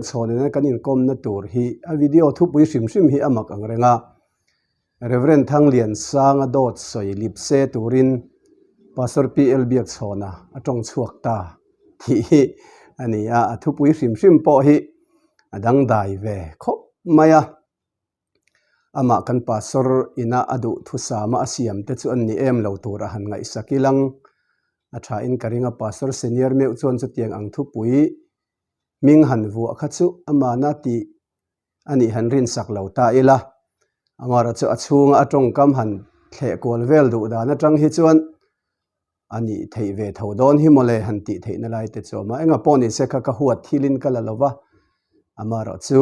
Biakchhawn nena kan inkawmna tur hi a video thupui hrim hrim hi a mak ang reng a. Rev. Thangliansanga dawt sawi lip se turin Pastor PL Biakchhawna a tawng chhuak ta tih hi a ni a, a thupui hrim hrim pawh hi a dangdai ve khawp mai a. Amah kan Pastor ina a duh thusama a siam te chu an ni em lo tur a han ngaihsak ilang a tha in ka ring a, Pastor senior meuh chuan chutiang ang thupui hming han vuah kha chu amahna tih a nih han rinsak lo ta ila, amaherawh chu a chhunga a tawngkam han thleh kual vel duh dan atang hi chuan a nih theih ve tho dawn hi mawle han tih theihna lai te chu a awm a, engah pawh ni se kha ka huat thilin ka la lo va, amaherawh chu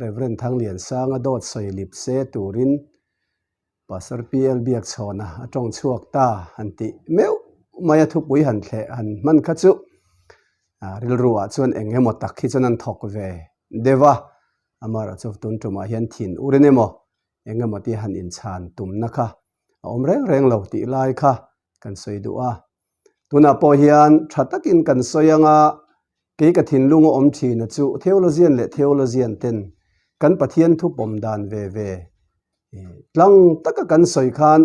Rev. Thangliansanga dawt sawi lip se turin Pastor PL Biakchhawna a tawng chhuak ta han tih meuh mai a thupui han thleh han hman kha chu rilru ah chuan eng emaw tak hi chuan an thawk ve deuh a, amaherawh chu tun tumah hian thin urin emaw eng emaw tia han inchhan tumna kha a awm reng reng lo tih lai kha kan sawi duh a. Tunah pawh hian tha takin kan sawi anga kei ka thinlung a awm thin a chu theologian leh theologian ten kan Pathian thu pawm dan ve ve tlang taka kan sawi khan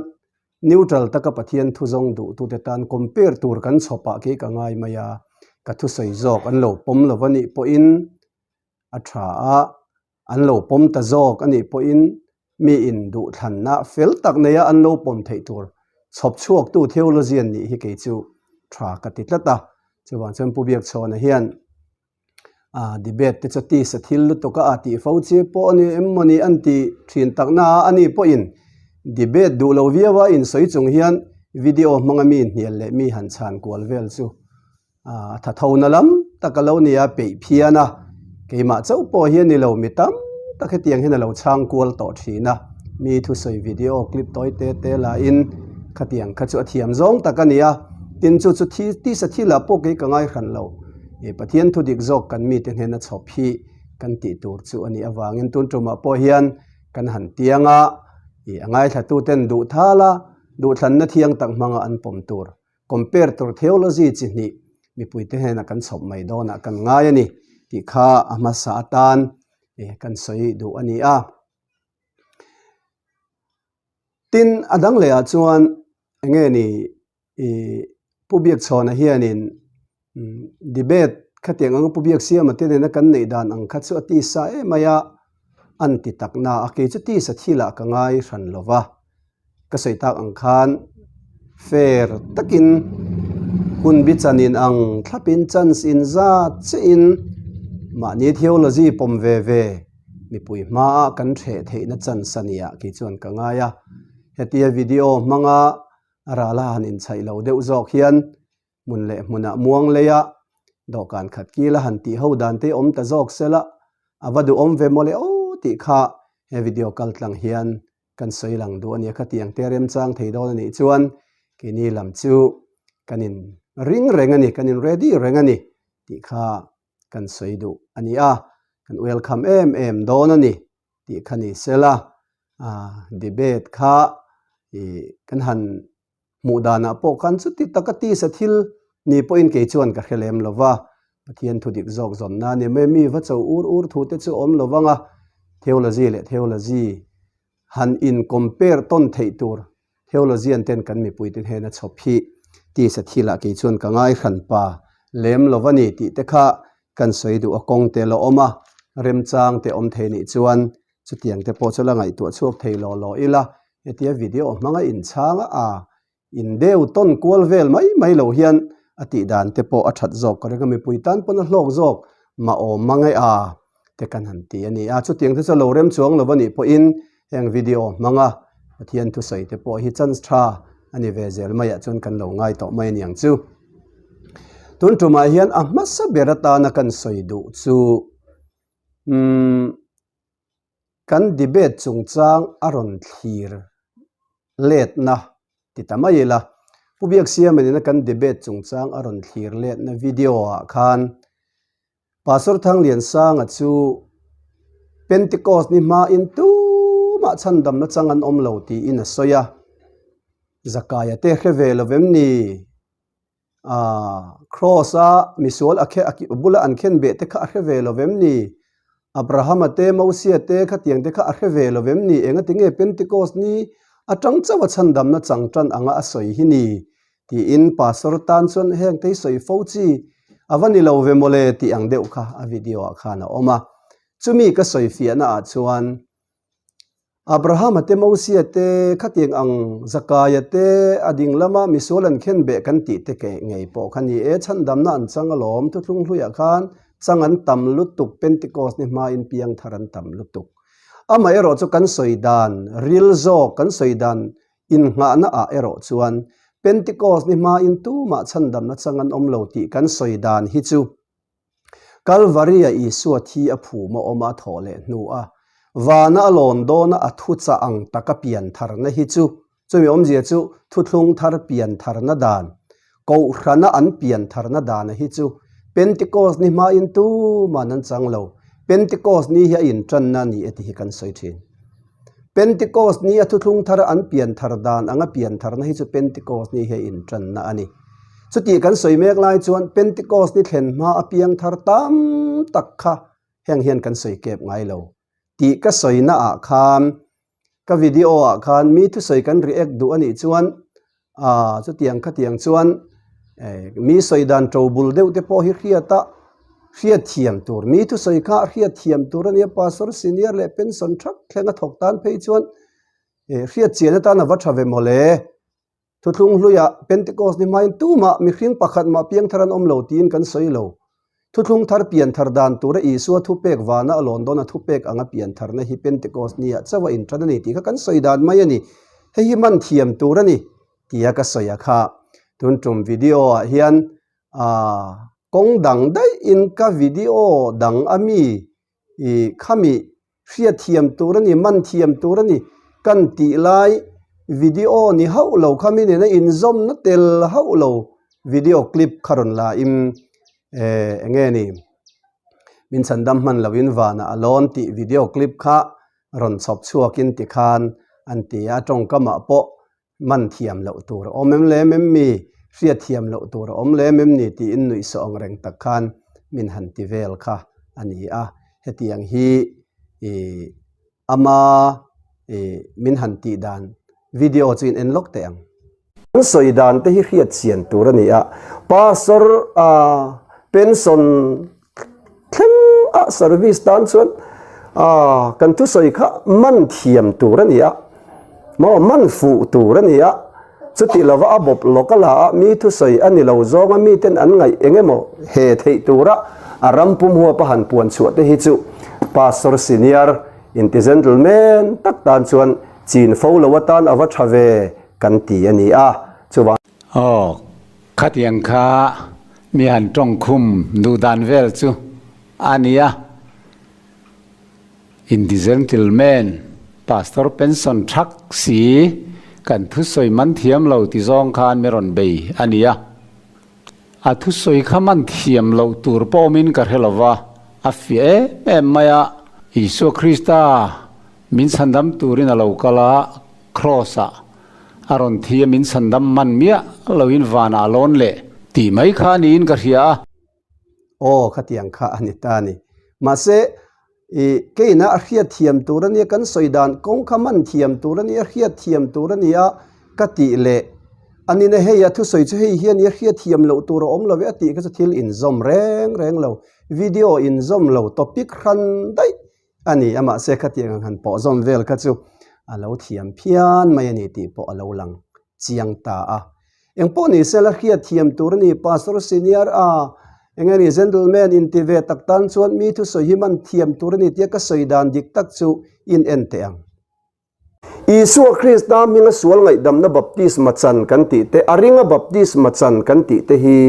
neutral taka Pathian thu zawng duhtute tan compare tur kan chhawpah kei ka ngai mai a, ka thusawi zawk an lo pawm lo a nih pawhin a tha a. An lo pawm ta zawk a nih pawhin mi in duhthlanna fel tak neia an lo pawm theih tur chhawp chhuaktu theologian nih hi kei chu tha ka ti tlat a. Chuvang chuan Pu Biakchhawna hian debate te chu tisa thil lutuk a tih fo chi pawh a ni em maw ni an ti thin takna a ani pawhin debate duh lo viau a insawi chung hian video hmanga mi hnial leh mi han chhan kual vel chu A tha tho na lam tak a lo ni a, peih phian a, keimah chauh pawh hi a ni lo, mi tam tak hetiang hian a lo chhang kual tawh thin a, mi thusawi video clip tawi te te lahin khatiang kha chu a thiam zawng tak a ni a, tin chu chu thi tisa thilah pawh kei ka ngai hran lo, e Pathian thu dik zawk kan mite hnena chhawp hi kan tih tur chu a nih avangin tun tumah pawh hian kan han tiang a, ih a ngaithlatuten duh thal a, duhthlanna thiang tak hmanga an pawm tur. Compare tur theology chi hnih mipuite hnenah kan chhawp mai dawnah kan ngai a ni tih kha a hmasa atan kan sawi duh a ni a. Tin, a dang lehah chuan enge ni ih Pu Biakchhawna hianin debate khatiang anga Pu Biaksiama te nena kan neih dan ang kha chu a tisa em mai a, an ti tak na a, kei chu tisa thilah ka ngai hran lo va. Ka sawi tak ang khan fair takin hun bi chan in ang thlapin chance in zat chiahin mahni theology pawm ve ve mipui hmaah kan hreh theihna chance a nia kei chuan ka ngai a. Hetia video hmanga a rala han inchhaih lo deuh zawk hian hmun leh hmunah muang leia dawhkan khat kila han tih ho dan te awm ta zawk sela a va duhawm ve mawle aw tih kha he video kal tlang hian kan sawi lang duh a nia khatiang te remchang thei dawn a nih chuan keini lam chu kan in ring reng a ni kan in ready reng a ni tih kha kan sawi duh a ni a kan welcome em em dawn a ni tih kha ni sela debate kha ih kan han hmuh danah pawh khan chuti taka tisa thil ni pawhin kei chuan ka hre lem lo va, Pathian thu dik zawk zawnna a ni mai. Mi va cho ur ur thu te chu awm lo vang a, theology leh theology han in compare tawn theih tur theologian ten kan mipuite hnena chhawp hi tisa thilah kei chuan ka ngai hran pa lem lo va ni tih te kha kan sawi duh a, kawng te la awm a, remchang te awm thei nih chuan chutiang te pawh chu la ngaihtuah chhuak thei law law ila. Hetia video hmanga inchhang a a indeu tawn kual vel mai mai lo hian a tih dan te pawh a that zawk ka ring a, mipui tan pawn a hlawk zawk mah awm mang e a te kan han ti a ni a. Chutiang te chu lo rem chuang lo a nih pawhin heng video hmanga Pathian thusawi te pawh hi chance tha a ni ve zel maiah chuan kan lo ngai tawh mai a niang chu. Tun tumah hian a hmasa ber atana kan sawi duh chu umm. Kan debate chungchang a rawn thlir letna ti ta mai ila, Pu Biaksiama nena kan debate chungchang a rawn thlir letna video ah khan Pastor Thangliansanga chu Pentecost ni hmain tumah chhandamna chang an awm lo tiin a sawi a, Zakaia te hre ve lo vem ni? Aaa Kraws a misual a khe a bula an khen beh te kha a hre ve lo vem ni? Abrahama te, Mosia te khatiang te kha a hre ve lo vem ni? Engati nge Pentecost ni atang chauh a chhandamna chang tan anga a sawi hi ni? Tiin Pastor tan chuan heng te hi sawi fo chi a va ni lo ve mawle tih ang deuh kha a video ah khan a awm a. Chumi ka sawi fiahna ah chuan Abrahama te, Mosia te, khatiang ang Zakaia te, a ding lama misual an khen beh kan tih te keh ngei pawh kha ni e, chhandamna an chang alawm, thuthlung hluiah khan chang an tam lutuk, Pentecost ni hmain piang thar an tam lutuk. Amaherawh chu kan sawi dan ril zawk, kan sawi dan innghahna ah erawh chuan Pentecost ni hmain tumah chhandamna chang an awm lo tih kan sawi dan hi chu Kalvaria Isua thi a phum a awm a thawh leh hnu a, vana a lawn dawna a thu chah ang taka pian tharna hi chu, chumi awmzia chu thuthlung thar pian tharna dan, Kohhrana an pian tharna dana hi chu Pentecost ni hmain tuman an chang lo, Pentecost ni hi a intanna a ni e tih hi kan sawi thin. Pentecost ni a thuthlung thar an pian thar dan anga pian tharna hi chu Pentecost ni hi a intanna a ni. Chutih kan sawi mek lai chuan Pentecost ni thlen hma a piang thar tam tak kha heng hian kan sawi kep ngai lo tih ka sawina ah khan ka video ah khan mi thusawi kan react duh a nih chuan Aaa chutiang khatiang chuan mi sawi dan to bul deuh te pawh hi hriat a, hriat thiam tur, mi thusawi kha hriat thiam tur a nia, pastor senior leh pension thak thleng a thawk tan phei chuan hriat chian atan a va tha ve mawle. Thuthlung hluiah Pentecost ni hmain tumah mihring pakhat mah piangthar an awm lo tiin kan sawi lo. Thuthlung thar pian thar dan tura Isua thupek vana a lawn dawn a thupek anga pian tharna hi Pentecost ni ah chauh a intan a ni tih kha kan sawi dan mai a ni. Hei hi man thiam tur a ni tia ka sawi a kha. Tun tum video ah hian aah kawng dang daih in ka video dang a mi ih khami Hriatthiam tur a ni, man thiam tur a ni kan tih lai video ni hauh lo kha mi nena inzawmna tel hauh lo video clip kha rawn la in eh eng nge ni min chhandam hman lo in vanah a lawn tih video clip kha rawn chhawp chhuak in tikhan an ti a tawngkamah pawh Man thiam loh tur a awm em lem em mi? Hriat thiam loh tur a awm lem em ni? tiin nuihsawh ang reng tak khan min han ti vel kha a ni a. Hetiang hi ih ama ih min han tih dan video chu in en lawk teh ang. An sawi dan te hi hriat chian tur a ni a. Pastor ah pension Thleng a service tan chuan ah kan thusawi kha man thiam tur a ni a, maw man fuh tur a ni a, chuti lova a bawp lawk a la a mi thusawi a ni lo zawnga miten an ngaih eng emaw he theih tura a ram pum huap a han puan chhuah te hi chu Pastor senior inti gentleman tak tan chuan chin fo lo atan a va tha ve kan ti a ni a, chuvang. Aw, khatiang kha mi han tawngkhum duh dan vel chu a nia. In the gentleman, pastor pension thak si, kan thusawi man thiam lo ti zawng khan mi rawn bei a nia. A thusawi kha man thiam loh tur pawh awmin ka hre lo va, a fiah em em mai a. Isua Krista min chhandam turin a lo kal a, Kraws-ah a rawn thi a, min chhandam man miah loin vanah a lawn leh tih mai kha niin ka hria a. Aw, khatiang kha a ni ta a ni. Mahse, i keina a hriat thiam tur a nia, kan sawi dan kawng kha man thiam tur a nia, hriat thiam tur a nia ka tih leh a nina hei a thusawi chu hei hian i hriat thiam loh tur a awm lo e a tih kha chu thil inzawm reng reng lo, video inzawm lo, topic hran daih A ni a, mahse khatiang ang han pawh zawm vel kha chu a lo thiam phian mai a ni tih pawh a lo lang chiang ta a. Engpawh ni sela hriat thiam tur a ni, Pastor Senior a, eng nge ni Gentleman inti ve tak tan chuan mi thusawi hi man thiam tur a ni tia ka sawi dan dik tak chu in en teh ang. Isua Krista hminga sual ngaihdamna baptisma chan kan tih te, a ringa baptisma chan kan tih te hi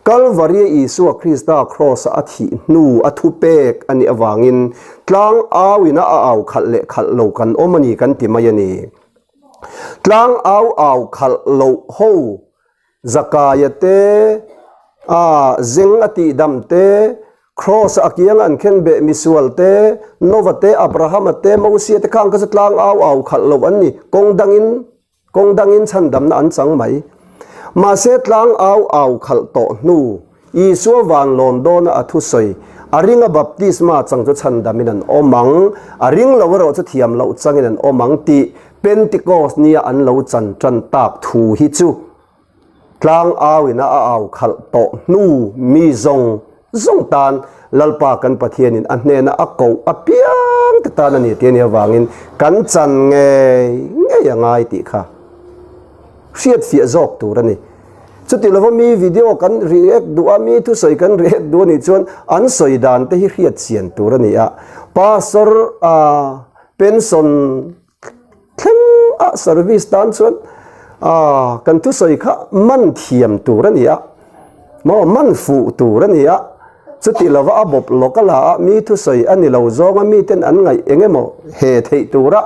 Kalvaria Isua Krista kraws-a a thih hnu a thupek a nih avangin tlang au ina a au khalh leh khalh lo kan awm a ni kan ti mai a ni. Tlang au au khalh loh ho Zakaia te, a zeng a tihdam te, Kraws a kianga an khen beh misual te, Nova te, Abrahama te, Mosia te khang kha chu tlang au au khalh lo an ni, kawng dangin, kawng dangin chhandamna an chang mai. Mahse tlang au au khalh tawh hnu, Isua van lawn dawna a thusawi, a ringa baptisma chang chu chhandamin an awm ang, a ring lo erawh chu thiam loh changin an awm ang tih Pentecost nia an lo chan tan tak thu hi chu tlang auina a au khalh tawh hnu mi zawng zawng tan Lalpa kan Pathianin a hnena a koh apiang te tan a ni tih a nih avangin kan chan ngei ngei a ngai tih kha hriatfiah zawk tur a ni. Chuti lova mi video kan react duh a, mi thusawi kan react duh a nih chuan an sawi dan te hi hriat chian tur a ni a. Pastor pension thleng a service tan chuan kan thusawi kha man thiam tur a ni a, maw man fuh tur a ni a. Chuti lova a bawp lawk a la a, mi thusawi a ni lo zawnga miten an ngaih eng emaw he theih tura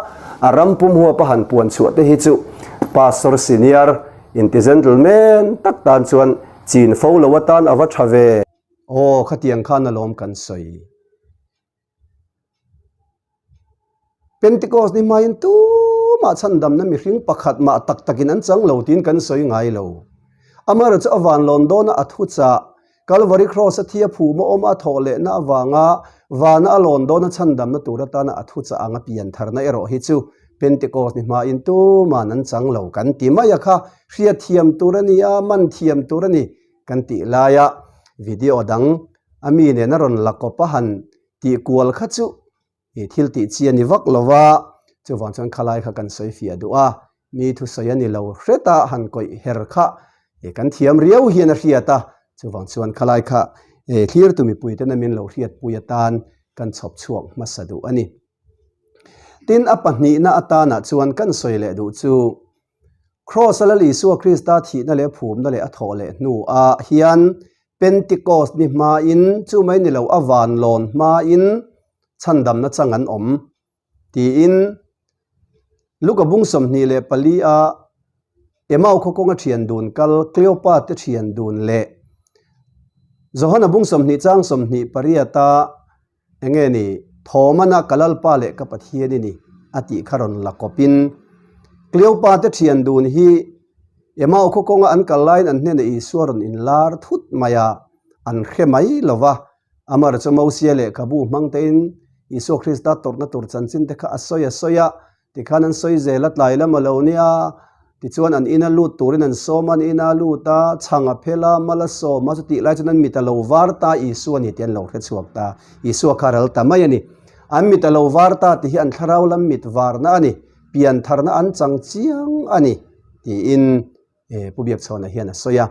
a ram pum huapa han puan chhuah te hi chu Pastor senior Inti gentleman tak tan chuan chin fo lo atan a va tha ve. Aw khatiang khan alawm kan sawi. Pentecost ni hmain tumah chhandamna mihring pakhat mah tak takin an chang lo tiin kan sawi ngai lo. Amaherawhchu chu a van lawn dawna a thuchah Kalvari Kraws a thi a phum a awm a thawh lehna avanga vana a lawn dawna chhandamna tur atana a thuchah anga pian tharna erawh hi chu Pentecost ni hmain tuman an chang lo kan ti mai a kha hriatthiam tur a ni a, man thiam tur a ni kan tih laia video dang a mi nena rawn la kawp a han tih kual kha chu I thil tih chi a ni vak lo va, chuvang chuan khalai kha kan sawi fiah duh a, mi thusawi a ni lo hreta han kawih her kha i kan thiam riau hian a hriat a, chuvang chuan khalai kha i thlirtu mipui tena min lo hriatpui atan kan chhawp chhuak hmasa duh a ni. Tin, a pahnihna atanah chuan kan sawi leh duh chu Kraws a Lal Isua Krista thihna leh phumna leh a thawh leh hnuah hian Pentecost ni hmain, chu mai ni lo a van lawn hmain chhandamna chang an awm tiin Luka bung 24 a Emau khaw kawnga thian dun kal Cleopa te thian dun leh Johana bung 20 chang 28 a Enge ni, Thawmana ka Lalpa leh ka Pathian i ni, a tih kha rawn la kawpin Cleopa te thian dun hi Emau khaw kawnga an kal laiin an hnenah Isua rawn inlar thut mai a, an hre mai lo va. Amar chu Mosia lehkhabu hmang tein Isua Krista tawrhna tur chanchin te kha a sawi a sawi a, Tikhan an sawi zel a, tlai lam a lo nia, tichuan an ina lut turin an sawm a, an ina lut a, chhang a phel a, mal a sawm a, chutih lai chuan an mit a lo var ta, Isua ni tih an lo hre chhuak ta, Isua kha ral ta mai a ni. An mit a lo var ta tih hi an thlarau lam mit varna a ni, piantharna an chang chiang a ni, tiin Pu Biakchhawna hian a sawi a.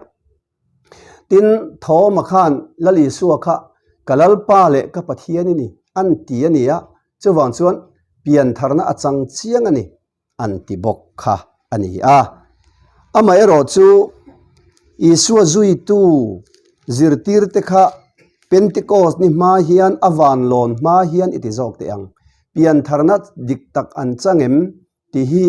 Tin, Thawma khan Lal Isua kha ka Lalpa leh ka Pathian i ni an ti a ni a, chuvang chuan piantharna a chang chiang a ni an ti bawk kha a ni a. Amaherawh chu Isua zuitu zirtirte kha Pentecost ni hma hian a vanlawn hma hian i ti zawk teh ang, piantharna dik tak an chang em? Tih hi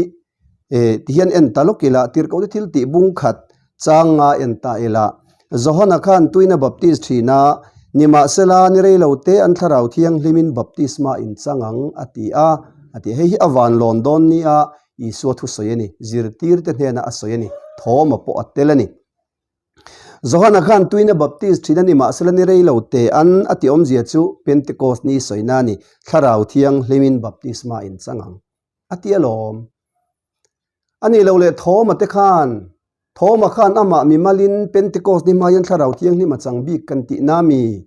eh ti hian en ta lawk ila, tirhkohte thil tih bung khat chang nga en ta ila, Johana khan tuina baptist thin a, nimahsela ni rei lo te an thlarau thianghlimin baptisma in chang ang a ti a, a ti. Hei hi a van lawn dawn nia Isua thusawi a ni, zirtirte hnena a sawi a ni, thawma pawh a tel a ni. Johana khan tuina baptist thin a ni mahsela ni rei lo te an a ti awmzia chu Pentecost ni sawina a ni, thlarau thianghlimin baptisma in chang ang. A ti alawm. A nih loh leh Thawma te khan, Thawma khan amah mimalin Pentecost ni hma hian Thlarau Thianghlim a chang bik kan tih na mi?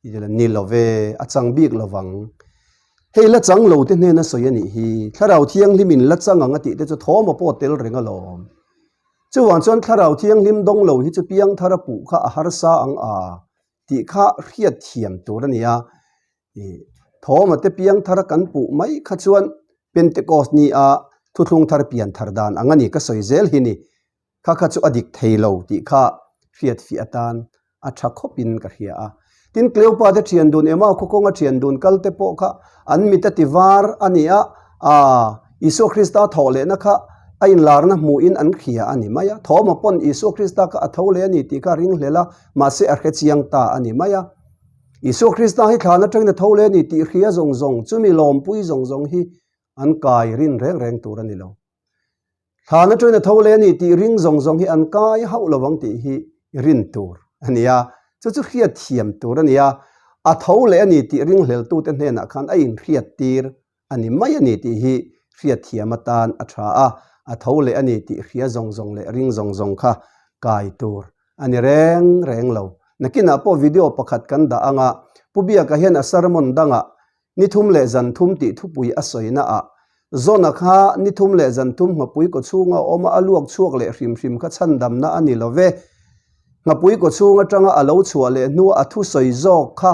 Ni lo ve, a chang bik lo vang. Hei la chang lo te hnena sawi a nih hi. Thlarau Thianghlim in la chang ang a tih te chu Thawma pawh tel reng alawm. Chuvang chuan Thlarau Thianghlim dawng lo hi chu piangthar a puh kha a harsa ang a tih kha hriat thiam tur a ni a. Thawma te piang thar kan puh mai kha chuan Pentecost ni a thuthlung thar pian thar dan ang a ni ka sawi zel hi ni. Kha kha chu a dik thei lo tih kha hriat fiah atan a tha khawpin ka hria a. Tin Cleopa te thian dun Emau khaw kawnga thian dun kal te pawh kha an mit a ti var a ni a, aa Isua Krista thawh lehna kha a inlarna hmuhin an hria a ni mai a. Thawma pawn Isua Krista kha a tho leh a ni tih kha a ringhlel a, mahse a hre chiang ta a ni mai a. Isua Krista hi thlan atangin a tho leh a ni tih hria zawng zawng, chumi lawmpui zawng zawng hi an kai rin reng reng tur a ni lo. Thlan atangin a tho leh a ni tih ring zawng zawng hi an kai hauh lo ang tih hi rin tur a ni a, chu chu hriat thiam tur a ni a, a tho leh a ni tih ringhleltute hnenah khan a inhriat tir a ni mai a ni tih hi hriat thiam atan a tha a, a tho leh a ni tih hria zawng zawng leh ring zawng zawng kha kai tur a ni reng reng lo. Nakinah pawh video pakhat kan dah anga Pu Biaka hian a sermon dangah Ni thum leh zan thum tih thupui a sawina ah Zona kha ni thum leh zan thum nghapui kaw chhunga awm a, a luak chhuak leh hrim hrim kha chhandamna a ni lo ve. Nghapui kaw chhung atanga a lo chhuah leh hnua a thusawi zawk kha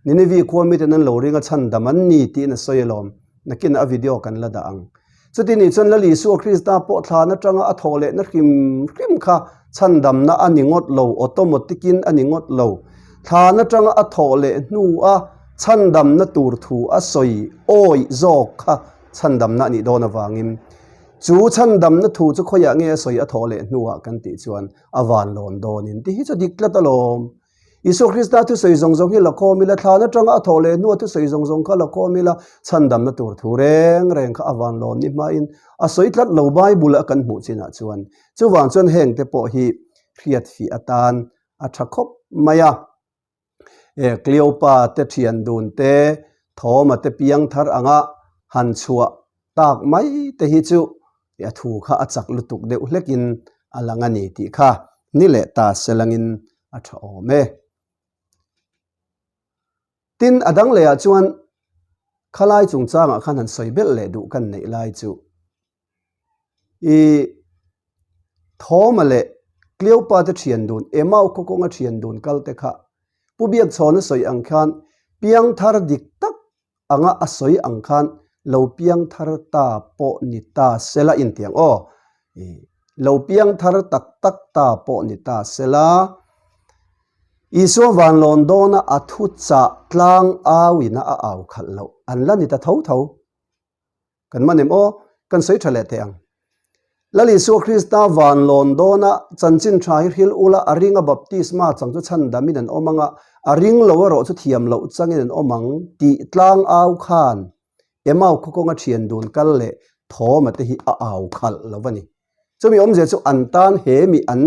Ninevi khua miten an lo ring a chhandam an ni tiin a sawi alawm. Nakinah a video kan la dah ang. Chuti nih chuan Lal Isua Krista pawh thlan atanga a thawh lehna hrim hrim kha chhandamna a ni ngawt lo, automatic-in a ni ngawt lo. Thlan atanga a thawh leh hnua chhandamna tur thu a sawi awih zawk kha chhandamna a nih dawn avangin chu chhandamna thu chu khawiah nge a sawi a thawh leh hnuah kan tih chuan a vanlawn dawnin tih hi chu dik tlat alawm. Isua Krista thusawi zawng zawng hi la khawm ila, thlan atanga a thawh leh hnua thusawi zawng zawng kha la khawm ila, chhandamna tur thu reng reng kha a van lawn ni hmain a sawi tlat lo Bible a kan hmuh chinah chuan. Chuvang chuan heng te pawh hi hriat fih atan a tha khawp mai a. E Cleopa te thian dun te, Thoma te piang thar anga han chhuah tak mai te hi chu a thu kha a chak lutuk deuh hlekin a lang a ni tih kha ni leh ta selangin a tha awm e. Tin, a dang lehah chuan khalai chungchangah khan han sawi belh leh duh kan neih lai chu i Thawma leh Cleopa te thian dun, Emau khaw kawnga thian dun kal te kha Pu Biakchhawna sawi ang khan piangthar dik tak anga a sawi ang khan lo piang thar ta pawh ni ta sela intiang aw i lo piang thar tak tak ta pawh ni ta sela Isua vanlawn dawna a thu chah tlang auina a au khalh loh an la ni ta tho tho. Kan man em aw? Kan sawi tha leh teh ang. Lal Isua Krista van lawn dawna chanchin tha hi hril ula a ringa baptisma chang chu chhandamin an awm anga a ring lo erawh chu thiam loh changin an awm ang tih tlang au khan Emau khaw kawnga thian dun kal leh Thawma te hi a au khalh lo a ni. Chumi awmzia chu an tan he mi an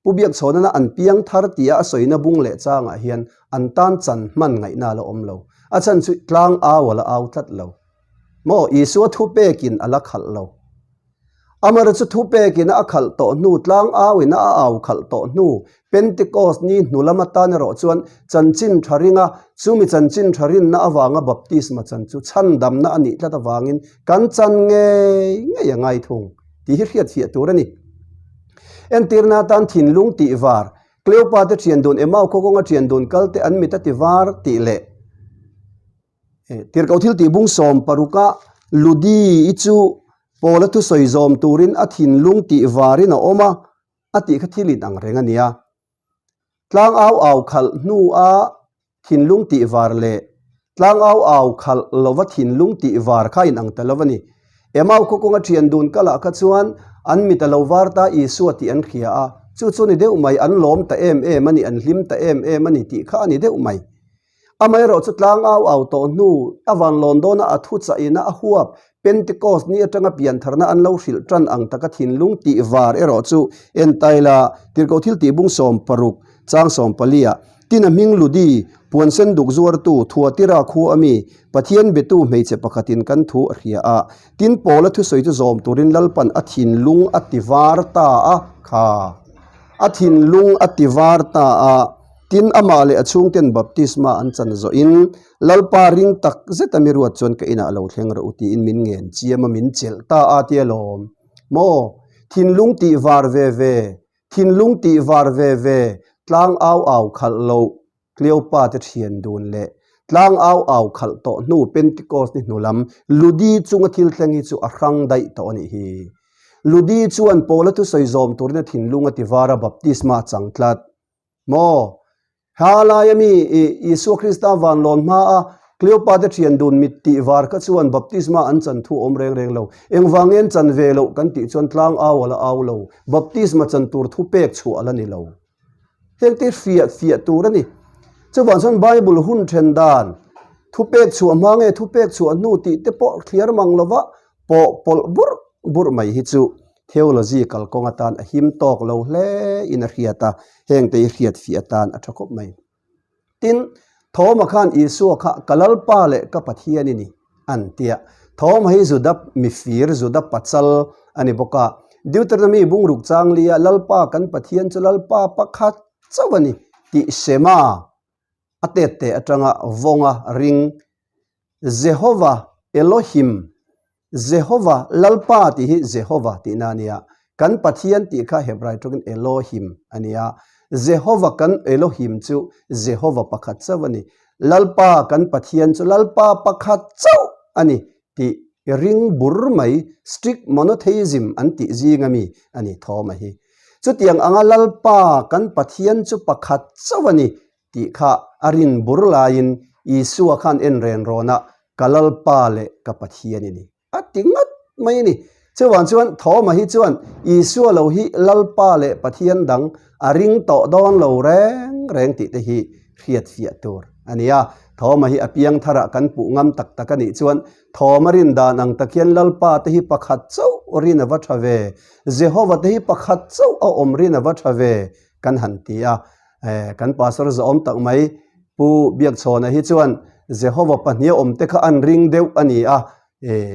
Pu Biakchhawnana an piang thar tia a sawina bung leh changah hian an tan chan hman ngaihna a la awm lo. A chhan chu tlang au a la au tlat lo. Maw Isua thupekin a la khalh lo. Amara chu thupekin a khalh tawh hnu, tlang auin a au khalh tawh hnu, Pentecost ni hnu lam atan erawh chuan chanchin tha ringa chumi chanchin tha rinna avanga baptisma chan chu chhandamna a nih tlat avangin kan chan ngei ngei a ngai thung tih hi hriat fiah tur a ni. Entirna atan thinlung tih var, Cleopa te thian dun, Emau khaw kawnga thian dun kal te an mit a ti var tih leh Tirhkoh thil tih bung 16 a Ludi i chu Paula thusawi zawm turin a thinlung tih varin a awm a, a tih kha thil in ang reng a nia. Tlang au au khalh hnu a thinlung tih var leh tlang au au khalh lova thinlung tih var kha in ang ta lo a ni. Emau khaw kawnga thian dun kalah kha chuan an mit a lo var ta Isua tih an hria a, chu chu ni deuh mai, an lawm ta em em a ni, an hlim ta em em a ni tih kha a ni deuh mai. Amaherawh chu tlang au au tawh hnu a van lawn dawna a thu chaina a huap Pentecost ni atanga piantharna an lo hrilh tan ang taka thinlung tih var erawh chu entaila Tirhkoh thil tih bung 16 chang 14 ah Tin a hming Ludi puan sen duk zuartu Thuatira khu a mi Pathian betu hmeichhe pakhatin kan thu a hria a tin Paula thusawi chu zawm turin Lalpan a thinlung a ti var ta a kha a thinlung a ti var ta a. Tin, amah leh a chhungten baptisma an chan zawhin, Lalpa ring tak zet a mi ruat chuan ka inah lo thleng rawh u tiin min ngen chiam a, min chelh ta a tia lawm. Maw? Thinlung tih var ve ve, thinlung tih var ve ve, tlang au au khalh loh, Cleopa te thian dun leh tlang au au khalh tawh hnu Pentecost ni hnu lam Ludi chunga thil thleng hi chu a hrang daih tawh a nih hi. Ludi chuan Paula thusawi zawm turin a thinlung a ti var a, baptisma a chang tlat. Maw? Ha laia mi i Isua Krista van lawn hma a Cleopa te thian dun mit tih var kha chuan baptisma an chan thu awm reng reng lo. Engvang nge an chan ve loh kan tih chuan tlang au a la au lo. Baptisma chan tur thu pek chhuah a la ni lo. Heng te fiah fiah tur a ni. Chuvang chuan Bible hun then dan thu pek chhuah hma nge thu pek chhuah hnu tih te pawh thliar mang lova pawh pawlh burh burh mai hi chu. Theology kalkawng atan a him tawk lo hle in a hriat a, hengte hi hriat fih atan a tha khawp mai. Tin, Thawma khan Isua kha ka Lalpa leh ka Pathian i ni an tia. Thawma hi Juda mifir, Juda pachal a ni bawk a. Deuteronomy bungruk changlia Lalpa kan Pathian chu Lalpa pakhat chauh a ni tih Shema a tet te atanga vawnga ring Jehova, Elohim, Jehova, Lalpa tih hi Jehova tihna a nia. Kan Pathian tih kha Hebrai tawngin Elohim a nia. Jehova kan Elohim chu Jehova pakhat chauh a ni. Lalpa kan Pathian chu Lalpa pakhat chauh a ni tih ring bur mai, strict monotheism an tih zinga mi a ni thawm a hi. Chutiang anga Lalpa kan Pathian chu pakhat chauh a ni tih kha a rin bur laiin Isua khan en ren rawn a, Ka Lalpa leh ka Pathian i ni, a ti ngat mai a ni. Chuvang chuan Thoma hi chuan Isua lo hi Lalpa leh Pathian dang a ring tawh dawn lo reng reng tih te hi hriatfiah tur a ni a. Thoma hi a piang tharah kan puh ngam tak tak a nih chuan Thoma rin dan ang tak hian Lalpa te hi pakhat chauh rin a va tha ve, Jehova te hi pakhat chauh a awm rin a va tha ve kan han ti a. Kan pastor zawhawm tak mai Pu Biakchhawna hi chuan Jehova pahnih a awmte kha an ring deuh a ni a,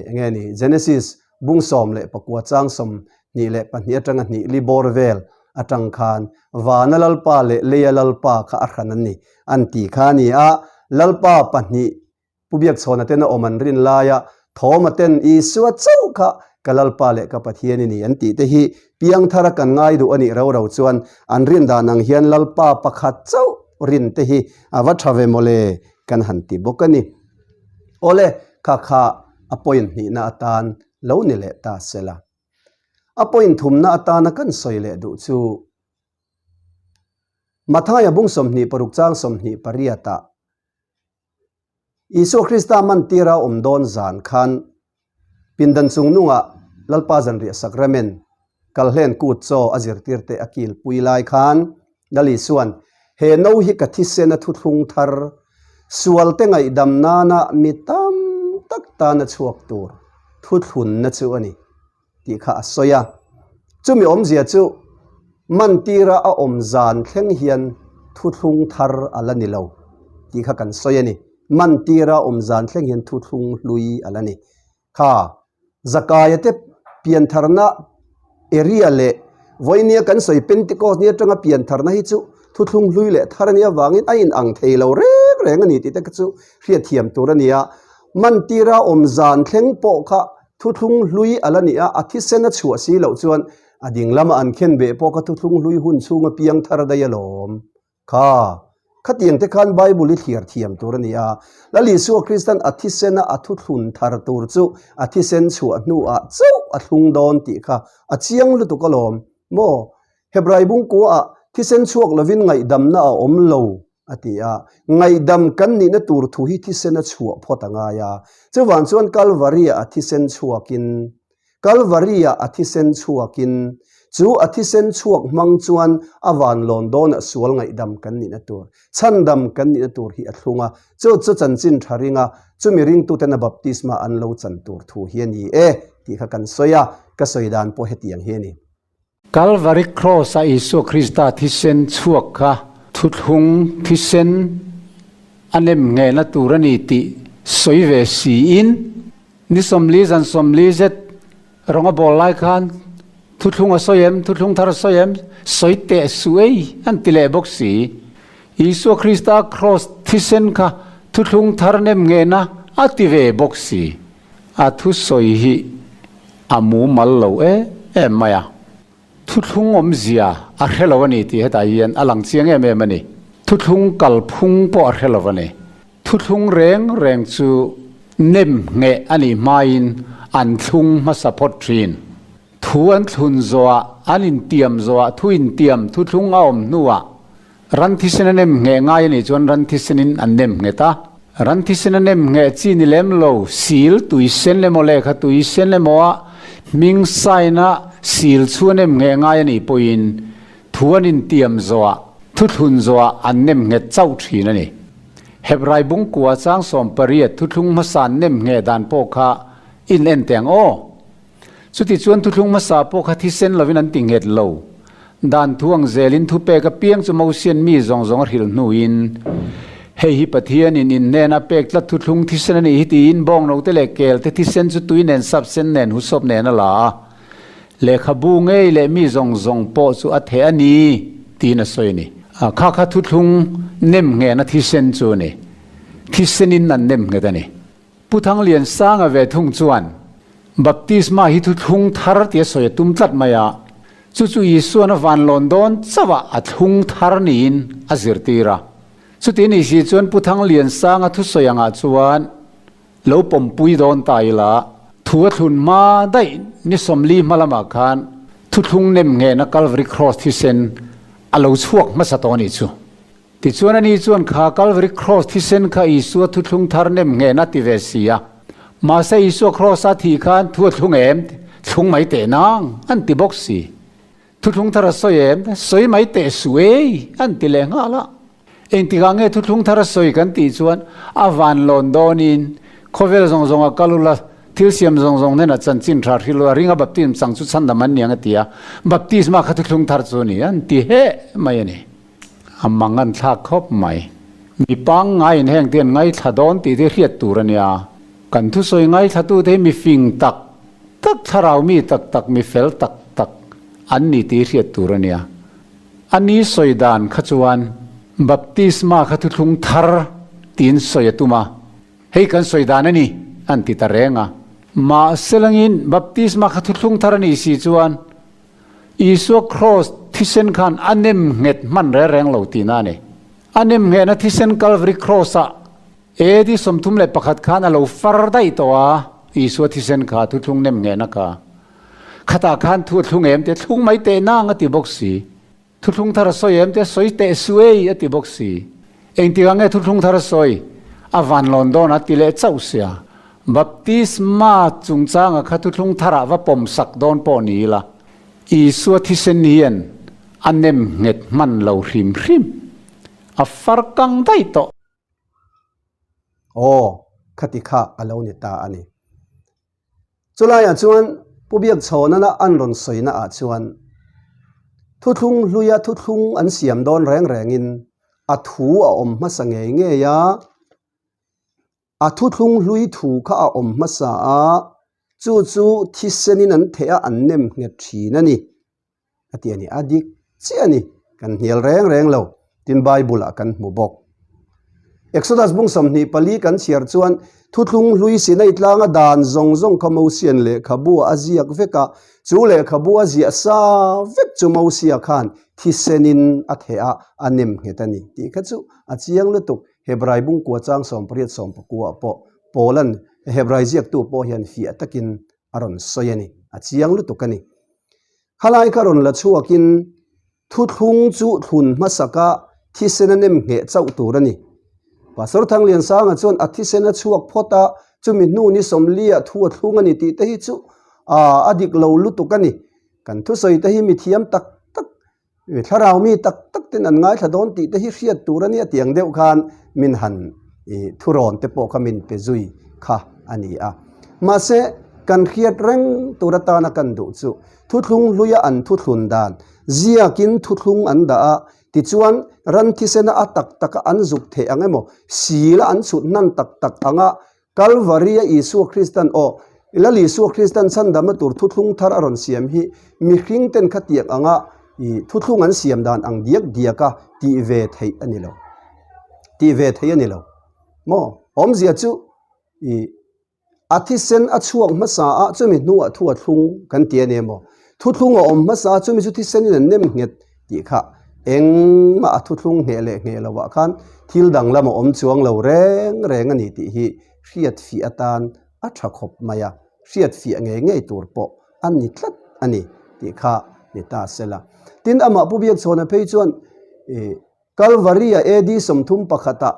enge ni Genesis bung 14 chang 22 atanga hnih li bawr vel atang khan Vana Lalpa leh Leia Lalpa kha a hran an ni an tih kha a ni a, Lalpa pahnih Pu Biakchhawna ten a awm an rin laia Thawma ten Isua chauh kha ka Lalpa leh ka Pathian i ni an tih te hi piangthara kan ngai duh a nih rau rau chuan an rin dan ang hian Lalpa pakhat chauh rin te hi a va tha ve mawle kan han ti bawk a ni. Awle, kha kha a point hnihna atan lo ni leh ta sela. A point thumna atana kan sawi leh duh chu Mathaia bung 26 chang 28 ah Isua Krista mantira awm dawn zan khan pindan chung nungah Lalpa zanriah sakramen kalhlen kut chaw a zirtirte a kilpui lai khan Lal Isua'n, He no hi ka thisen a thuthlung thar, sualte ngaihdam nana mi tam tak tana chhuak tur thuthlunna chu a ni. tih kha a sawi a. Chumi awmzia chu mantira a awm zan thleng hian thuthlung thar a la ni lo tih kha kan sawi a ni. Mantira awm zan thleng hian thuthlung hlui a la ni. Kha Zakaia te piantharna area leh vawinia kan sawi Pentecost ni atanga piantharna hi chu thuthlung hlui leh thar a nih avangin a inang thei lo reng reng a ni tih te kha chu hriatthiam tur a ni a. Mantira awm zan thleng pawh kha Thuthlung hlui a la ni a, a thisen a chhuah si loh chuan a ding lama an khen beh pawh kha thuthlung hlui hun chhunga piang thar daih alawm. Kha, khatiang te khan Bible i thliar thiam tur a ni a. Lal Isua Kristan a thisena a thuthlun thar tur chu a thisen chhuah hnuah chauh a thlung dawn tih kha a chiang lutuk alawm. Maw? Hebrai bungkuaah thisen chhuak lovin ngaihdamna a awm lo a ti a, ngaihdam kan nihna tur thu hi thisen a chhuah phawt a ngai a. Chuvang chuan Kalvari-ah a thisen chhuakin, Kalvari-ah a thisen chhuakin, chu a thisen chhuak hmang chuan a vanlawn dawnah sual ngaihdam kan nihna tur, chhandam kan nihna tur hi a thlung a. Chu chu chanchin tha ringa chumi ringtuten a baptisma an lo chan tur thu hi a ni e tih kha kan sawi a, ka sawi dan pawh hetiang hi a ni. Kalvari Kraws-a Isua Krista thisen chhuak kha thuthlung thisen a nem nghehna tur a ni tih sawi ve siin, ni 40 zan 40 zet rawng a bawl lai khan thuthlung a sawi em, thuthlung thar a sawi em, sawi teh suh ei an ti leh bawk si. Isua Krista Kraws thisen kha thuthlung thar nem nghehna a ti ve bawk si. A thusawi hi a mumal lo em em mai a, thuthlung awmzia a hre lo a ni tih hetah hian a lang chiang em em a ni. Thuthlung kalphung pawh a hre lo a ni. Thuthlung reng reng chu nem ngheh a nih hmain an thlung hmasa phawt thin. Thu an thlun zawhah, an intiam zawhah, thu intiam thuthlung a awm hnuah Ran thisen a nem ngheh ngai a nih chuan ran thisenin an nem nghet a. Ran thisen a nem ngheh chi ni lem lo, sil tui sen emaw lehkha tui sen emaw a hming sign a sil chu a nem ngheh ngai a nih pawhin thu an intiam zawhah, thuthlun zawhah an nem nghet chauh thin a ni. Hebrai bungkua chang 18 thuthlung hmasa an nem ngheh dan pawh kha in en teh ang aw. Chutichuan thuthlung hmasa pawh kha thisen lovin an ti nghet lo. Dan thu ang zelin thupek apiang chu Mosian mi zawng zawng a hrilh hnuin, Hei hi Pathianin in hnena pek tlat thuthlung thisen a nih hi tiin bawngnote leh kelte thisen chu tui nen sap sen nen husawp nen a la a. Lehkhabu ngei leh mi zawng zawng pawh chu a theh a ni tiin a sawi a ni. Kha kha thuthlung nem nghehna thisen chu a ni. Thisenin an nem nghet a ni. Pu Thangliansanga ve thung chuan, Baptisma hi thuthlung thar tia sawi a tum tlat mai a, chu chu Isuan a van lawn dawn chauh ah a thlung thar niin a zirtir a. Chuti ni si chuan Pu Thangliansanga thusawi angah chuan lo pawmpui dawn ta ila, thu a thlun hma daih ni 40 hma lamah khan thuthlung nem nghehna Calvary Cross thisen a lo chhuak hmasa tawh a nih chu. Tichuan ani chuan kha Calvary Cross thisen kha Isua thuthlung thar nem nghehna a ti ve si a. Mahse Isua Cross a thih khan thu a thlung em? Thlung mai teh nang, an ti bawk si. Thuthlung thar a sawi em? Sawi mai teh suh ei, an ti leh nghal a. Engtikah nge thuthlung thar a sawi kan tih chuan a van lawn dawnin khawvel zawng zawng a kal ula, thil siam zawng zawng hnenah chanchin tha hrilh ula, ringa baptism chang chu chhandam an ni ang a ti a. Baptisma kha thuthlung thar chu a ni, an ti heh mai a ni. A mang an thlak khawp mai. Mi pangngaiin heng te an ngaithla dawn tih te hriat tur a nia. Kan thusawi ngaithlatute hi mi fing tak tak, thlarau mi tak tak, mi fel tak tak an ni tih hriat tur a nia. A ni sawi dan kha chuan baptisma kha thuthlung thar tiin sawi a tum a, hei kan sawi dan a ni an ti ta reng a. Mahse langin baptisma kha thuthlung thar a nih si chuan Isua Kraws thisen khan a nem nghet hman reng reng lo tihna a ni. A nem nghehna thisen Kalvari Kraws-ah AD 31 khan a lo far daih tawh a, Isua thisen kha thuthlung nem nghehna kha. Khatah khan thu a thlung em tih a thlung mai teh nang a ti bawk si. Thuthlung thar a sawi em tih a sawi teh su ei a ti bawk si. Engtikah nge thuthlung thar a sawi? A van lawn dawn a ti leh chauh sia. Baptisma chungchanga kha thuthlung tharah va pawm sak dawn pawh ni ila, Isua thisen hian a nem nghet hman lo hrim hrim. A far kang daih tawh. Aw, khati kha a lo ni ta a ni. Chulaiah chuan Pu Biakchhawnana an rawn sawina ah chuan thuthlung hluia thuthlung an siam dawn reng rengin a thu a awm hmasa ngei ngei a, a thuthlung hlui thu kha a awm hmasa a, chu chu thisenin an theh a an nem nghet thin a ni. A ti a ni, a dik chiah a ni, kan hnial reng reng lo, tin Bible ah kan hmu bawk. Exodus bung 24 kan chhiar chuan thuthlung hlui Sinai tlanga dan zawng zawng kha Mosian lehkhabu ah a ziak vek a, chu lehkhabu a ziah sa vek chu Mosia khan thisenin a theh a, a nem nghet a ni tih kha chu a chiang lutuk. Hebrai bung kua chang 18 19 ah pawh Paula'n Hebrai ziaktu pawh hian fiah takin a rawn sawi a ni, a chiang lutuk a ni. Khalai kha rawn la chhuakin thuthlung chu thlun hmasaka thisen a nem ngheh chauh tur a ni. Pastor Thangliansanga chuan a thisen a chhuak phawt a, chumi hnu ni 40 ah thu a thlung a ni tih te hi chu a dik lo lutuk a ni. Kan thusawi te hi mithiam tak tak Thlarau mi tak tak ten an ngaithla dawn tih te hi hriat tur a nia tiang deuh khan min han thurawn te pawh kha min pe zui kha a ni a. Mahse, kan hriat reng tur atana kan duh chu thuthlung hluia an thuthlun dan ziakin thuthlung an dah a, tichuan ran thisena a tak taka an zuk theih ang emaw, sila an chhut hnan tak tak anga Kalvaria Isua Kristan aw, Lal Isua Kristan chhandamna tur thuthlung thar a rawn siam hi mihring ten khatiang anga i thuthlung an siam dan ang diak diaka tih ve theih a ni lo. Tih ve theih a ni lo. Maw? Awmzia chu i a thisen a chhuak hmasa a chumi hnuah thu a thlung kan ti a ni emaw? Thuthlung a awm hmasa a chumi chu thisenin an nem nghet tih kha engmah a thuthlung ngheh leh ngheh lovah khan thil danglam a awm chuang lo reng reng a ni tih hi hriat fiah atan a tha khawp mai a, hriat fiah ngei ngei tur pawh a ni tlat a ni tih kha ni ta sela. Tin, amah Pu Biakchhawna phei chuan ih Kalvaria AD 31 ah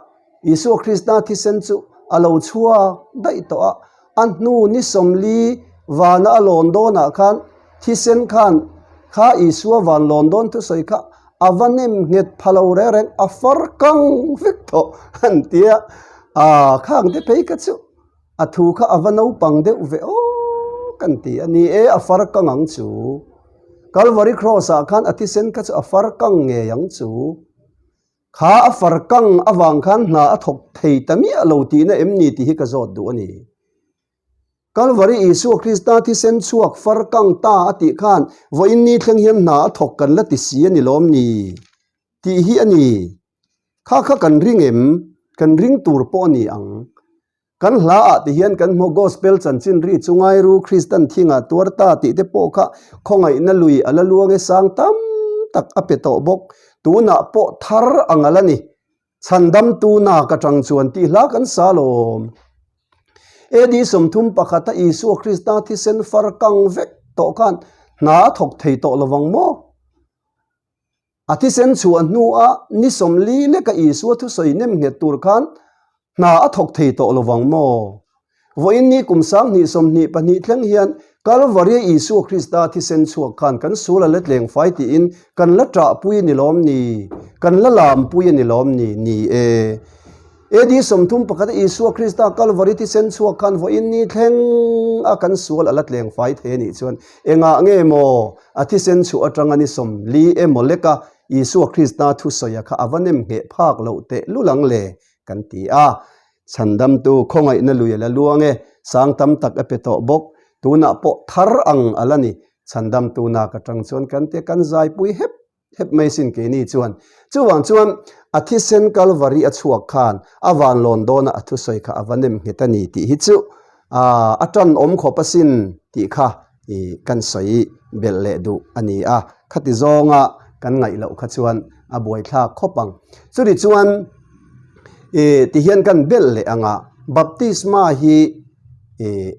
Isua Krista thisen chu a lo chhuak daih tawh a, a hnu ni 40 vana a lawn dawnah khan thisen khan kha Isua van lawn dawn thusawi kha a va nem nghet pha lo reng reng a far kang vek tawh an ti a, aa khang te phei kha chu a thu kha a va naupang deuh ve aw. kan ti a ni e, a far kang ang chu. Kalvari Kraws ah khan a thisen kha chu a far kang ngei ang chu. Kha a far kang avang khan hna a thawk thei ta miah lo tihna em ni tih hi ka zawt duh a ni. Kalvari Isua Krista thisen chhuak far kang ta a tih khan vawiin ni thleng hian hna a thawk kan la ti si a ni lawm ni tih hi a ni. Kha kha kan ring em? Kan ring tur pawh a ni ang. Kan hla ah ti hian kan hmu Gospel chanchin ri chu ngairu Kristan thingah tuar ta tih te pawh kha khawngaihna lui a la luang e sang tam tak a pe tawh bawk. Tunah pawh thar ang a la ni. Chhandamtu nak atang chuan tih hla kan sa lawm. AD 31 a Isua Krista thisen far kang vek tawh khan hna a thawk thei tawh lovang maw? A thisen chhuah hnua ni 40 leka Isua thusawi nem nghet tur khan hna a thawk thei tawh lovang maw? Vawiin ni kum 2022 thleng hian Kalvaria Isua Krista thisen chhuak khan kan sul a la tleng fai tiin kan la ṭahpui a ni lawm ni? Kan la lampui a ni lawm ni? Ni e. AD 31 a Isua Krista Kalvari thisen chhuak khan vawiin ni thleng a kan sual a la tleng fai thei a nih chuan engah nge maw a thisen chhuah atanga ni 40 emaw leka Isua Krista thusawi a kha a va nem ngheh phak loh teh lul ang le kan ti a. Chhandamtu khawngaihna lui a la luang e, sang tam tak a pe tawh bawk. Tunah pawh thar ang a la ni. Chhandamtu nak atang chuan kan tia kan zaipui hep hep mai sin keini chuan. Chuvang chuan a thisen Kalvari a chhuak khan a vanlawn dawna a thusawi kha a va nem nghet a ni tih hi chu a tan awm khawp asin tih kha kan sawi belh leh duh a ni a. Khati zawnga kan ngaih loh kha chuan a buaithlak khawp ang. Chutih chuan tihian kan belh leh ang a, baptisma hi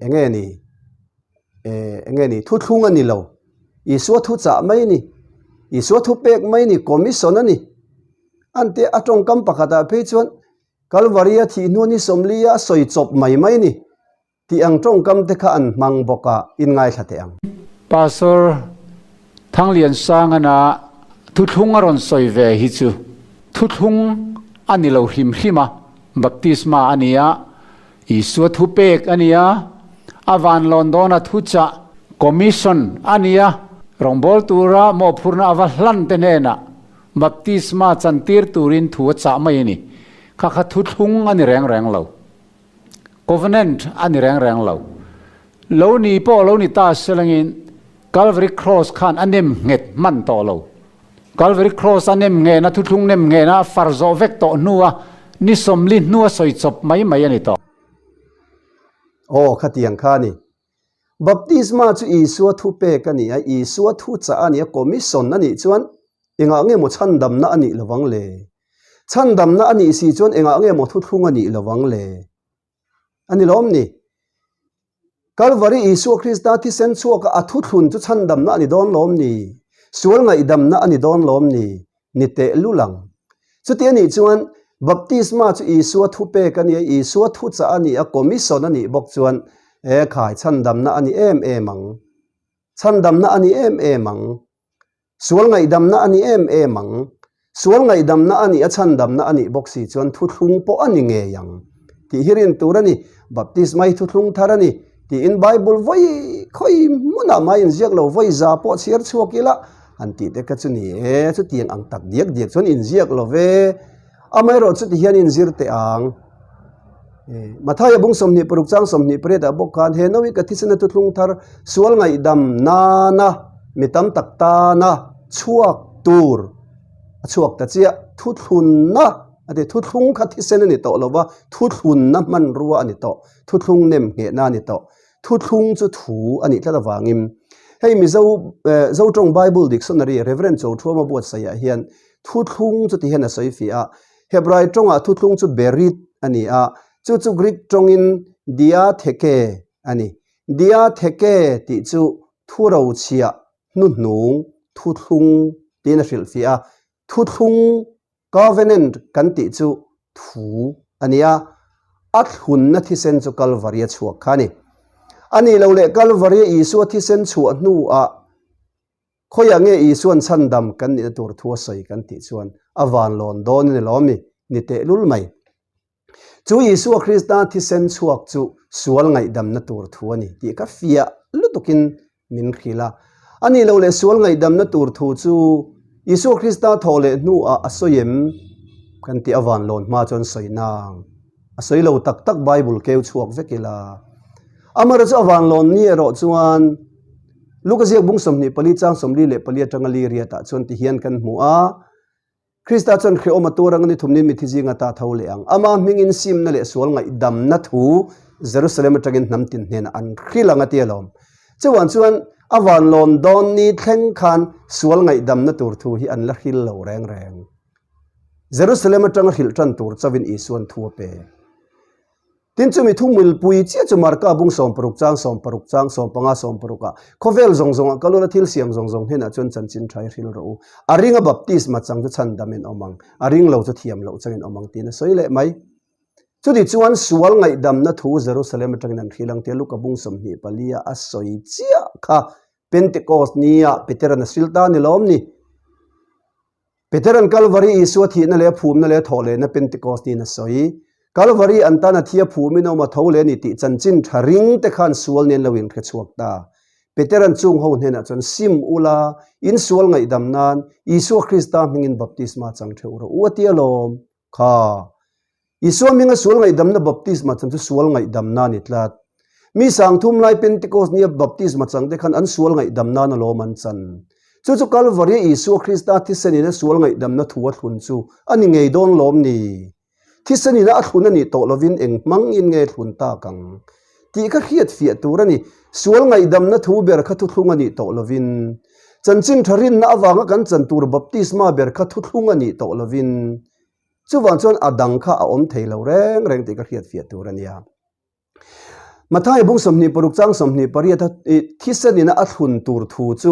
eng nge ni? Eng nge ni? Thuthlung a ni lo. Isua thu chah mai a ni. Isua thu pek mai a ni. Commission a ni. An te a tawngkam pakhatah phei chuan Kalvari a thih hnu ni 40 a sawi chawp mai mai a ni tih ang tawngkam te kha an hmang bawk a, in ngaithla teh ang. Pastor Thangliansangana thuthlung a rawn sawi ve hi chu thuthlung a ni lo hrim hrim a, baptisma a ni a, Isua thu pek a ni a, a vanlawn dawna thuchah, commission, a ni a, rawngbâwl tura mawhphurhna a va hlan te hnenah baptisma chantir turin thu a chah mai a ni. Kha kha thuthlung a ni reng reng lo. Covenant a ni reng reng lo. Lo ni pawh lo ni ta selangin Calvary Cross khan a nem nghet hman tawh lo. Calvary Cross a nem nghehna, thuthlung nem nghehna a far zawh vek tawh hnua ni 40 hnua sawi chawp mai mai a ni tawh. Aw, khatiang kha a ni. Baptisma chu Isua thupek a ni a, Isua thuchah a ni a, commission a nih chuan engah nge maw chhandamna a nih lovang le? Chhandamna a nih si chuan engah nge maw thuthlung a nih lovang le? A ni lawm ni? Kalvari Isua Krista thisen chhuaka a thuthlun chu chhandamna a ni dawn lawm ni? Sual ngaihdamna a ni dawn lawm ni? Ni teh lul ang. Chuti a nih chuan baptisma chu Isua thupek a ni a, Isua thuchah a ni a, commission a nih bawk chuan e khai chhandamna a ni em em ang. Chhandamna a ni em em ang. Sual ngaihdamna a ni em em ang. Sual ngaihdamna a nih a chhandamna a nih bawk si chuan thuthlung pawh a ni ngei ang tih hi rin tur a ni. Baptisma hi thuthlung thar a ni tiin Bible vawi khawi hmunah mah inziak lo vawi za pawh chhiar chhuak ila han tih te kha chu ni e, chutiang ang tak diak diak chuan inziak lo ve. Amaherawh chuti hian inzir teh ang. Mathaia bung 26 chang 28 ah bawk khan he nawi ka thisena thuthlung thar sual ngaihdam nana mi tam tak tana chhuak tur a chhuak ta chiah thuthlunna a ti thuthlung kha thisen a ni tawh lova thuthlunna hmanrua a ni tawh thuthlung nem nghehna a ni tawh thuthlung chu thu a nih tlat avangin hei Mizo Zotawng Bible Dictionary Reverend Chothuama buatsaihah hian thuthlung chu ti hian a sawi fiah a Hebrai tawngah thuthlung chu berit a ni a, chu chu Greek tawngin diatheke a ni. Diatheke tih chu thurochhiah hnuhnung thuthlung tiin a hrilhfiah a. Thuthlung, covenant, kan tih chu thu a ni a, a thlunna thisen chu Kalvaria chhuak kha a ni. A nih loh leh Kalvaria Isua thisen chhuah hnuah Khawiah nge Isua'n chhandam kan nihna tur thu a sawi kan tih chuan a van lawn dawn a ni lawm mi? Ni tehlul mai. Chu Isua Krista thisen chhuak chu sual ngaihdamna tur thu a ni tih kha fiah lutukin min hrilh a. A nih loh leh sual ngaihdamna tur thu chu Isua Krista thawh leh hnuah a sawi em? Kan tih avan lawn hma chuan sawi nang. A sawi lo tak tak Bible keu chhuak vek ila. Amaherawhchu chu avan lawn ni erawh chuan Luka ziak bung 24 chang 44 atanga li riatah chuan tihian kan hmu a. Krista chuan hrehawm a tuar anga ni thumnin mithi zinga ta tho leh ang. Ama hmingin simna leh sual ngaihdamna thu Jerusalem atangin hnam tin hnenah an hrilh ang a ti alawm. Chuan chuan a vanlawn dawn ni thleng khan sual ngaihdamna tur thu hi an la hril lo reng reng. Jerusalem atanga hrilh tan tur chauhin Isuan thu a pe. Tin, chumi thu milpui chiah chu Marka bung 60 chang 60 chang 15 16 ah khawvel zawng zawngah ka luna thil siam zawng zawng hnenah chuan chanchin tha i hril rawh u. A ringa baptisma chang chu chhandamin awm ang, a ring lo chu thiam loh changin awm ang tiin a sawi leh mai. Chuti chuan sual ngaihdamna thu Jerusalem atangin an hril ang tia Luka bung 24 a a sawi chiah kha Pentecost nia Petera'n a hril ta ni lawm ni? Petera'n Kalvari Isua thihna leh a phumna leh a thawhlehna Pentecost niin a sawi. Kalvari an tan a thi a phumin a awm a tho leh a ni tih chanchin tha ring te khan sual nen lo inhre chhuak ta. Petera'n chung ho hnenah chuan sim ula, in sual ngaihdam nan Isua Krista hmingin baptisma chang theuh rawh u a ti alawm. Kha. Isua hminga sual ngaihdamna baptisma chan chu sual ngaihdamna a ni tlat. Mi sangthum lai Pentecost nia baptisma changte khan an sual ngaihdam nan alawm an chan. Chu chu Kalvaria Isua Krista thisenin a sual ngaihdamna thu a thlun chu a ni ngei dawn lawm ni? Thisenin a thlun a nih tawh lovin eng hmangin nge thlun tak ang? Tih kha hriat fiah tur a ni. Sual ngaihdamna thu ber kha thuthlung a nih tawh lovin, chanchin tha rinna avanga kan chan tur baptisma ber kha thuthlung a nih tawh lovin, chuvang chuan a dang kha a awm thei lo reng reng tih ka hriat fiah tur a nia. Matthai bung 26 chang 28 a thisen ina a thlun tur thu chu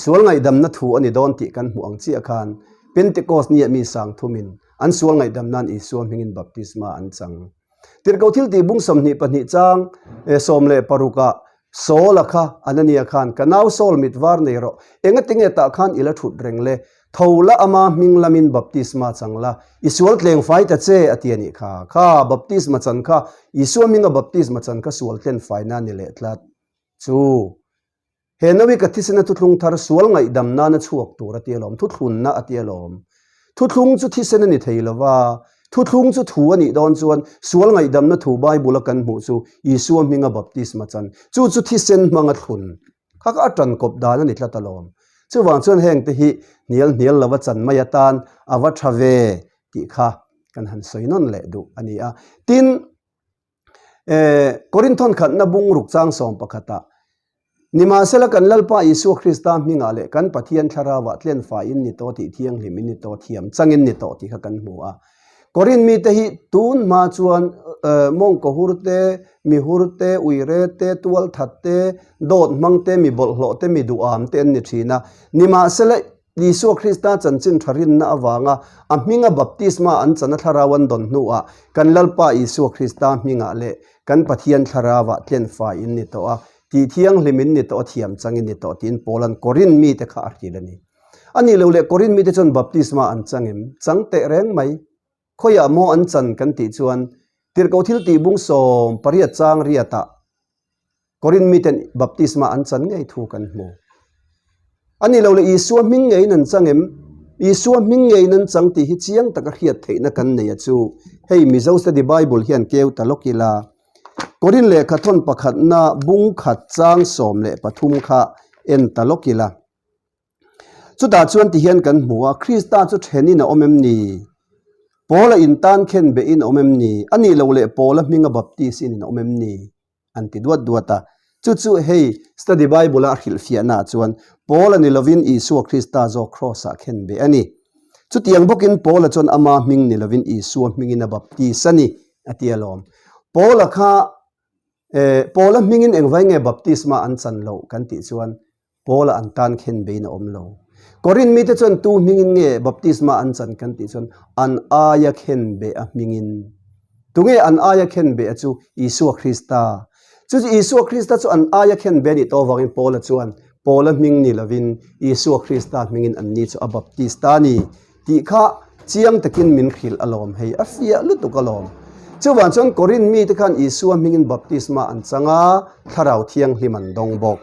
sual ngaihdamna thu a ni dawn tih kan hmuh ang chiah khan Pentecost nia mi sang thumin an sual ngaihdam nan Isua hmingin baptisma an chang. Tirhkoh thil tih bung 22 chang 16 ah Saul-a kha Anania khan ka nau Saul mit var nei rawh, engatinge tah khan i la thut reng le? Tho la ama hming lamin baptisma chang la, i sual tleng fai ta che a ti a nih kha. Kha baptisma chan kha Isua hminga baptisma chan kha sual tlen faina a ni leh tlat. Chu he nawi ka thisena thuthlung thar sual ngaihdam nana chhuak tur a ti alawm, thuthlunna a ti alawm. Thuthlung chu thisen a ni thei lo va, thuthlung chu thu a nih dawn chuan sual ngaihdamna thu Bible-a kan hmuh chu Isua hminga baptisma chan, chu chu thisen hmanga thlun Kha kha a tan kawp dan a ni tlat alawm. Chuvang chuan heng te hi hnial hnial lova chan mai atan a va tha ve tih kha kan han sawi nawn leh duh a ni a. Tin, eh, Korinthon khatna bung ruk chang sawm pakhatah, Nimahsela kan Lalpa Isua Krista hmingah leh kan Pathian thlarauah tlenfaiin ni tawh tih thianghlim in ni tawh, thiam changin ni tawh tih kha kan hmu a. Korin mite hi tun hma chuan mawngkaw hur te, mi hur te, uire te, tual that te, dawt hmang te, mi bawlhhlawh te, mi duham te an ni thin a. Nimahsela, Isua Krista chanchin tha rinna avanga a hminga baptisma an chana thlarau an dawn hnuah kan Lalpa Isua Krista hmingah leh kan Pathian thlarauah tlenfai in ni tawh a, tih thianghlim in ni tawh a, thiam chang in ni tawh tiin Paula'n Korin mite kha a hrilh a ni. A nih loh leh Korin mite chuan baptisma an chang em? Chang teh reng mai. Khawiah maw an chan kan tih chuan Tirhkoh thil tih bung 18 chang riatah Korin miten baptisma an chan ngei thu kan hmu. A nih loh leh Isua hming ngeiin an chang em? Isua hming ngeiin an chang tih hi chiang taka hriat theihna kan nei a chu. Hei Mizo Study Bible hian keu ta lawk ila. Korin lehkha thawn pakhatna bung khat chang 13 kha en ta lawk ila. Chutah chuan tihian kan hmu a, Krista chu thenin a awm em ni? Paula intan khen behin a awm em ni? A nih loh leh Paula hminga baptis in a awm em ni? An ti duat duat a. Chu chu hei Study Bible-a a hrilhfiahnaah chuan Paula ni lovin Isua Krista zawk Kraws-ah khen beh a ni. Chutiang bawkin Paula chuan ama hming ni lovin Isua hmingin a baptis a ni, a ti alawm. Paula kha, eh, Paula hmingin engvai nge baptisma an chan loh kan tih chuan Paula an tan khen bein a awm lo. Korin mite chuan tu hmingin nge baptisma an chan kan tih chuan an aia khen beh a hmingin. Tunge an aia khen beh a chu Isua Krista. Chu chu Isua Krista chu an aia khen beh a nih tawh avangin Paula chuan Paula hming ni lovin Isua Krista hmingin an ni chu a baptista a ni tih kha chiang takin min hrilh alawm hei a fiah lutuk alawm. Chuvang chuan Korinth mite khan Isua hmingin baptisma an chang a, Thlarau Thianghlim an dawng bawk.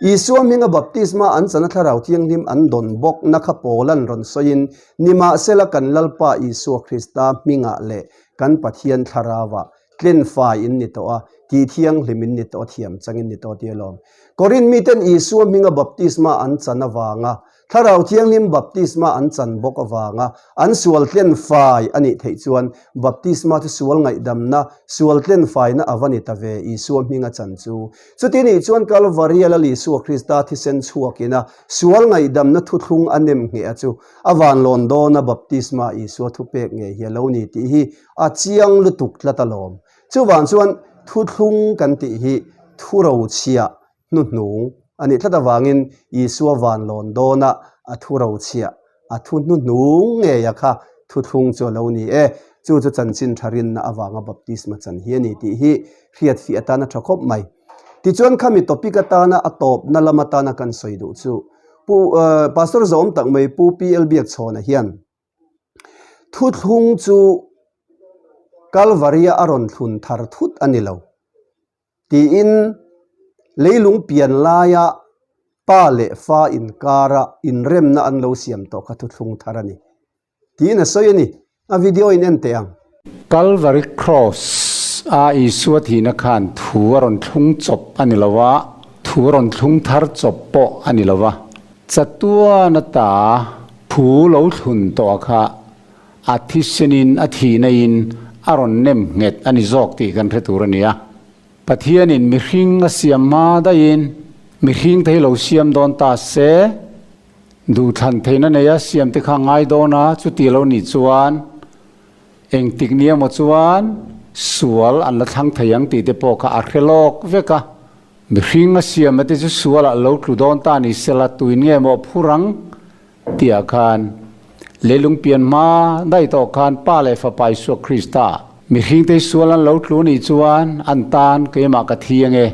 Isua hminga baptisma an chana Thlarau Thianghlim an dawn bawk na kha Paula'n rawn sawiin, Nimahsela kan Lalpa Isua Krista hmingah leh kan Pathian Thlarauah tlenfai in ni tawh a, tih thianghlim in ni tawh a, thiam chang in ni tawh tih alawm. Korinth miten Isua hminga baptisma an chan avanga Thlarau Thianghlim baptisma an chan bawk avanga an sual tlenfai a nih theih chuan baptisma chu sual ngaihdamna, sual tlenfaina a va ni ta ve Isua hminga chan chu. Chuti nih chuan Kalvaria Lal Isua Krista thisen chhuakina sual ngaihdamna thuthlung a nem ngheh a chu a vanlawn dawna baptisma Isua thupek ngei hi a lo ni tih hi a chiang lutuk tlat alawm. Chuvang chuan thuthlung kan tih hi thurochhiah hnuhnung a nih tlat avangin Isua vanlawn dawna a thurochhiah a thu hnuhnung ngeia kha thuthlung chu a lo ni e. Chu chu chanchin tha rinna avanga baptisma chan hi a ni tih hi hriatfiah atan a tha khawp mai. Tichuan khami topic atana a tawpna lam atana kan sawi duh chu Pu Pastor Zawm tak mai Pu PL Biakchhawna hian Thuthlung chu Kalvaria a rawn thlun thar thut a ni lo tiin leilung pian laia pa leh fa inkara inremna an lo siam tawh kha thuthlung thar a ni tiin a sawi a ni. A video in en teh ang. Kalvari Cross a Isua thihna khan thu a rawn thlung chawp a ni lo a, thu a rawn thlung thar chawp pawh a ni lo a. Chatuan ata thu lo thlun tawh kha a thisenin a thihnain a rawn nem nghet a ni zawk tih kan hre tur a ni a. Pathianin mihring a siam hma daihin mihring te hi lo siam dawn ta se, duhthlan theihna neia siam te kha ngai dawn a, chuti lo nih chuan engtik ni emaw chuan sual an la thlang thei ang tih te pawh kha a hre lawk vek a. Mihring a siamna te chu sualah lo tlu dawn ta ni sela tuin nge maw phur ang tihah khan leilung pian hma daih tawh khan Pa leh Fapa Isua Krista mihringte hi sual an lo tlu nih chuan an tan keimah ka thi ange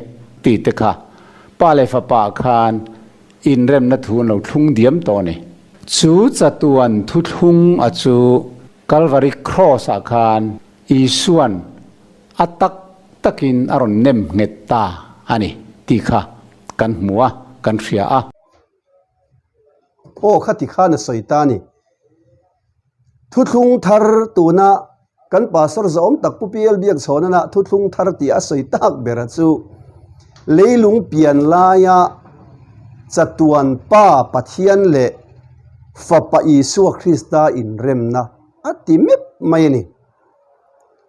tih te kha Pa leh Fapa khan inremna thu an lo thlung diam tawh a ni. Chu chatuan thuthlung a chu Kalvari Kraws ah khan Isuan A tak takin a rawn nem nghet ta a ni tih kha kan hmu a, kan hria a. Aw kha ti khan a sawi ta a ni. Thuthlung thar tuna kan Pastor zawm tak Pu PL Biakchhawnana thuthlung thar tih a sawi tak bera chu leilung pian laia chatuan Pa Pathian leh Fapa Isua Krista inremna a ti mep mai a ni.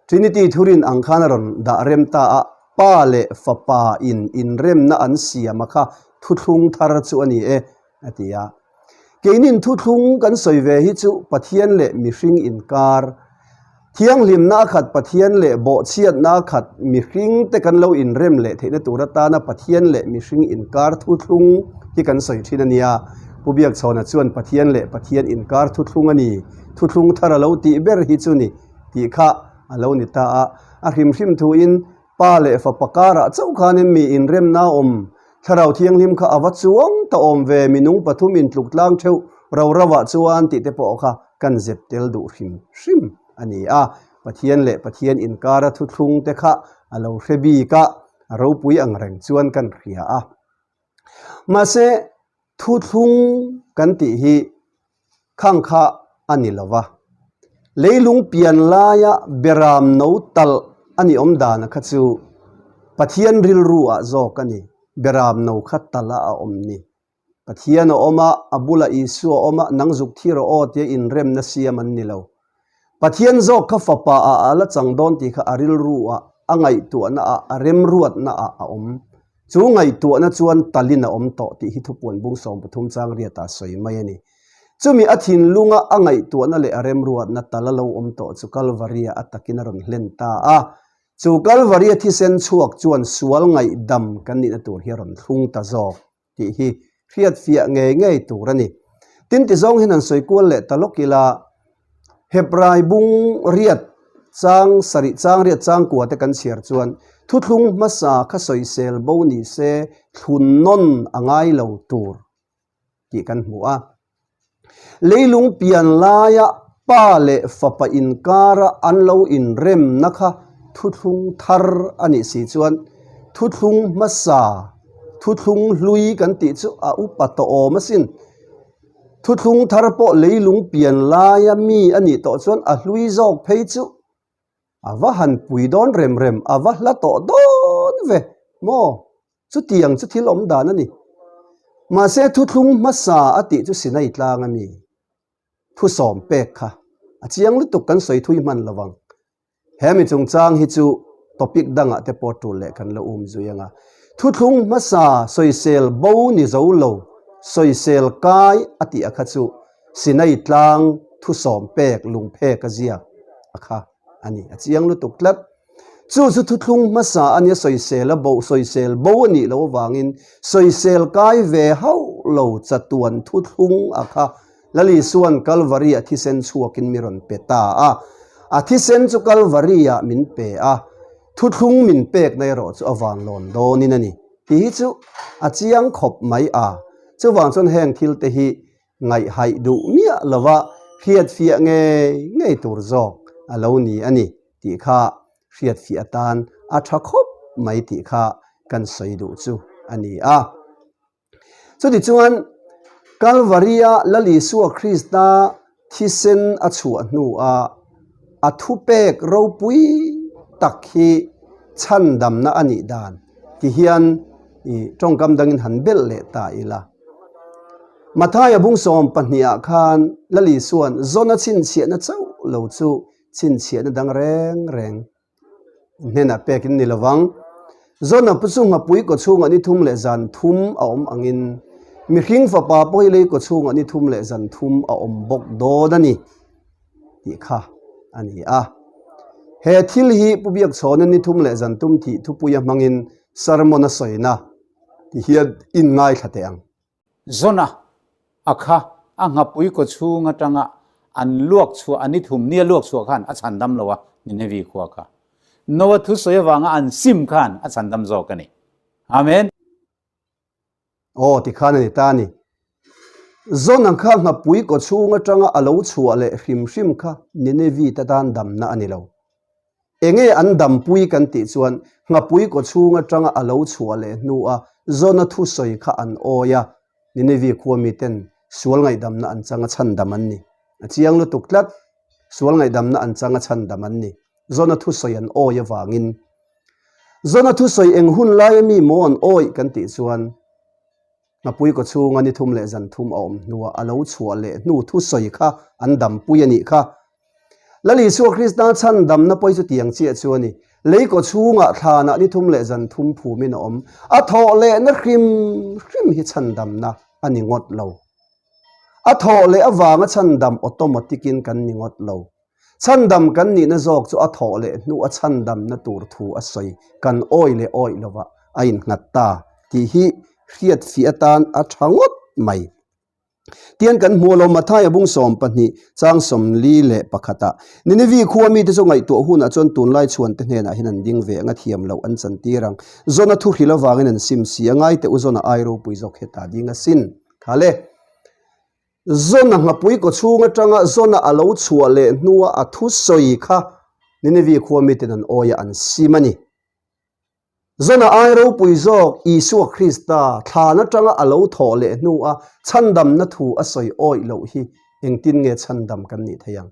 Trinity thurin ang khan a rawn dah rem ta a, Pa leh Fapa in inremna an siam a kha thuthlung thar chu a ni e, a ti a. Keinin thuthlung kan sawi ve hi chu Pathian leh mihring inkar, thianghlimna a khat Pathian leh bawhchhiatna a khat mihring te kan lo inrem leh theihna tur atana Pathian leh mihring inkar thuthlung hi kan sawi thin a nia. Pu Biakchhawna chuan Pathian leh Pathian inkar thuthlung a ni, thuthlung thar a lo tih ber hi chu ni. tih kha a lo ni ta a. A hrim hrim thuin Pa leh Fapa karah chauh khanin mi inremna awm Thlarau Thianghlim kha a va chuang ta awm ve, minung pathum intluk tlang theuh ro ro ah chuan tih te pawh kha kan zep tel duh hrim hrim a ni a. Pathian leh Pathian inkara thuthlung te kha a lo hre bik a, a ropui ang reng chuan kan hria a. Mahse, thuthlung kan tih hi khang kha a ni lo va, leilung pian laia beram no talh a ni awm dana kha chu Pathian rilru ah zawk a ni, beram no kha talh a a awm ni. Pathian a awm a, a bulah Isua a awm a, nang zuk thi rawh aw tia inremna siam an ni lo. Pathian zawk kha fapa ah a la chang dawn tih kha a rilru ah, a ngaihtuahna ah, a remruatna ah a awm. Chu ngaihtuahna chuan talin a awm tawh tih hi thupuan bung 13 chang riatah sawi mai a ni. Chumi a thinlunga a ngaihtuahna leh a remruatna tal a lo awm tawh chu Kalvaria a takin a rawn hlen ta a. Chu Kalvaria thisen chhuak chuan sual ngaihdam kan nihna tur hi a rawn thlung ta zawk tih hi hriatfiah ngei ngei tur a ni. Tin tizawng hian han sawi kual leh ta lawk ila, Hebrai bung riat chang sarih chang riat chang kua te kan chhiar chuan thuthlung hmasa kha sawisel bo ni se thlun nawn a ngai lo tur tih kan hmu a. Leilung pian laia. Pa leh Fapa inkara an lo inremna kha thuthlung thar a nih si chuan thuthlung hmasa, thuthlung hlui kan tih chu a upa tawh awm asin. Thuthlung thar pawh leilung pian laia mi a nih tawh chuan a hlui zawk phei chu a va han pui dawn rem rem, a va hla tawh dawn ve maw? Chutiang chu thil awm dan a ni. Mahse thuthlung hmasa a tih chu Sinai tlang a mi. Thusawm pek kha a chiang lutuk kan sawi thui hman lo vang. He mi chungchang hi chu topic dangah te pawh tul leh kan la um zui ang a. Thuthlung hmasa sawisel bo ni zo lo, sawisel kai a tih a kha chu Sinai tlang thusawm pek lungphek a ziak a kha a ni. A chiang lutuk tlat. Chu chu thuthlung hmasa a nia sawisel a bo, sawisel bo a nih loh avangin sawisel kai ve hauh lo chatuan thuthlung a kha Lal Isua'n Kalvari-ah thisen chhuakin mi rawn pe ta a. A thisen chu Kalvari-ah min pe a, thuthlung min pekna erawh chu a vanlawn dawnin a ni. Tih hi chu a chiang khawp mai a. Chuvang chuan heng thil te hi ngaihhaih duh miah lova hriatfiah ngei ngei tur zawk a lo ni a ni tih kha hriatfiah atan a tha khawp mai tih kha kan sawi duh chu a ni a. Chutichuan, Kalvaria Lal Isua Krista thisen a chhuah hnuah a thupek ropui tak hi chhandamna a nih dan ti hian i tawngkam dangin han belh leh ta ila. Mathaia bung 12 ah khan Lal Isua'n Zona chhinchhiahna chauh lo chu chhinchhiahna dang reng reng Hnenah pek in ni lo vang. Zona pu chu nghapui kaw chhungah ni thum leh zan thum a awm angin mihring fapa pawh hi lei kaw chhungah ni thum leh zan thum a awm bawk dawn a ni tih kha a ni a. He thil hi Pu Biakchhawna ni thum leh zan tum thih thupuia hmangin sermon a sawina ti hian in ngaithla teh ang. Zona a kha a nghapui kaw chhung atanga an luak chhuah a ni thum nia luak chhuah khan a chhandam lo a, Ninevi khua kha. Noah thusawi avanga an sim khan a chhandam zawk a ni. Amen. Aw ti khan a ni ta a ni. Zona kha nghapui kaw chhung atanga a lo chhuah leh hrim hrim kha Ninevi te tan damna a ni lo. Enge an dampui kan tih chuan nghapui kaw chhung atanga a lo chhuah leh hnua Zona thusawi kha an awi a, Ninevi khua miten sual ngaihdamna an chang a chhandam an ni. A chiang lutuk tlat, sual ngaihdamna an chang a chhandam an ni. Zona thusawi an awi avangin. Zona thusawi eng hun laia mi maw an awi kan tih chuan Nghapui kaw chhunga ni thum leh zan thum a awm hnuah a lo chhuah leh hnu thusawi kha an dampui a nih kha. Lal Isua Krista chhandamna pawi chu tiang chiah chu a ni. Lei kaw chhungah thlanah ni thum leh zan thum phumin a awm. A thawh lehna hrim hrim hi chhandamna a ni ngawt lo. A thawh leh avanga chhandam automatic-in kan ni ngawt lo. Chhandam kan nihna zawk chu a thawh leh hnu a chhandamna tur thu a sawi kan awi leh awih lovah a innghat ta tih hi hriatfiah atan a tha ngawt mai. Tian kan hmu lo Mathaia bung 12 chang 41 ah Ninevi khua mite chu ngaihtuah hunah chuan tunlai chhuante hnenah hian an ding ve ang a thiam loh an chantir ang. Zona thuhril avangin an sim si a ngaite u Zona ai ropui zawk heta ding asin. Kha le. Zona nghapui kaw chhung atanga Zona a lo chhuah leh hnua a thusawi kha Ninevi khua miten an awi a an sim a ni. Zona ai ropui zawk Isua Krista thlan atanga a lo thawh leh hnua chhandamna thu a sawi awih loh hi engtin nge chhandam kan nih thei ang?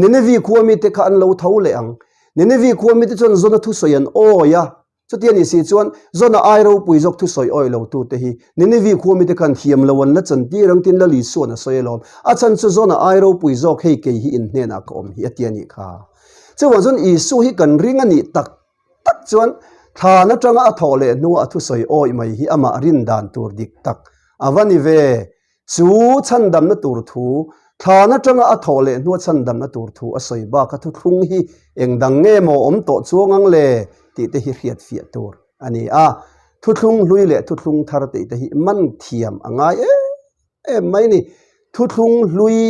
Ninevi khua mite kha an lo tho leh ang. Ninevi khua mite chuan Zona thusawi an awi a, chuti a nih si chuan Zona ai ropui zawk thusawi awih lo tute hi Ninevi khua mite khan thiam lo an la chantir ang tiin Lal Isua'n a sawi alawm. A chhan chu Zona ai ropui zawk hei kei hi in hnenah ka awm hi a ti a nih kha. Chuvang chuan Isua hi kan ring a nih tak tak chuan thlan atanga a thawh leh hnua a thusawi awih mai hi amah rin dan tur dik tak a va ni ve. Chu chhandamna tur thu, thlan atanga a thawh leh hnua chhandamna tur thu a sawi bak a thuthlung hi eng dang nge maw awm tawh chuang ang le tih te hi hriat fiah tur a ni a. Thuthlung hlui leh thuthlung thar tih te hi man thiam a ngai em em mai ni. Thuthlung hlui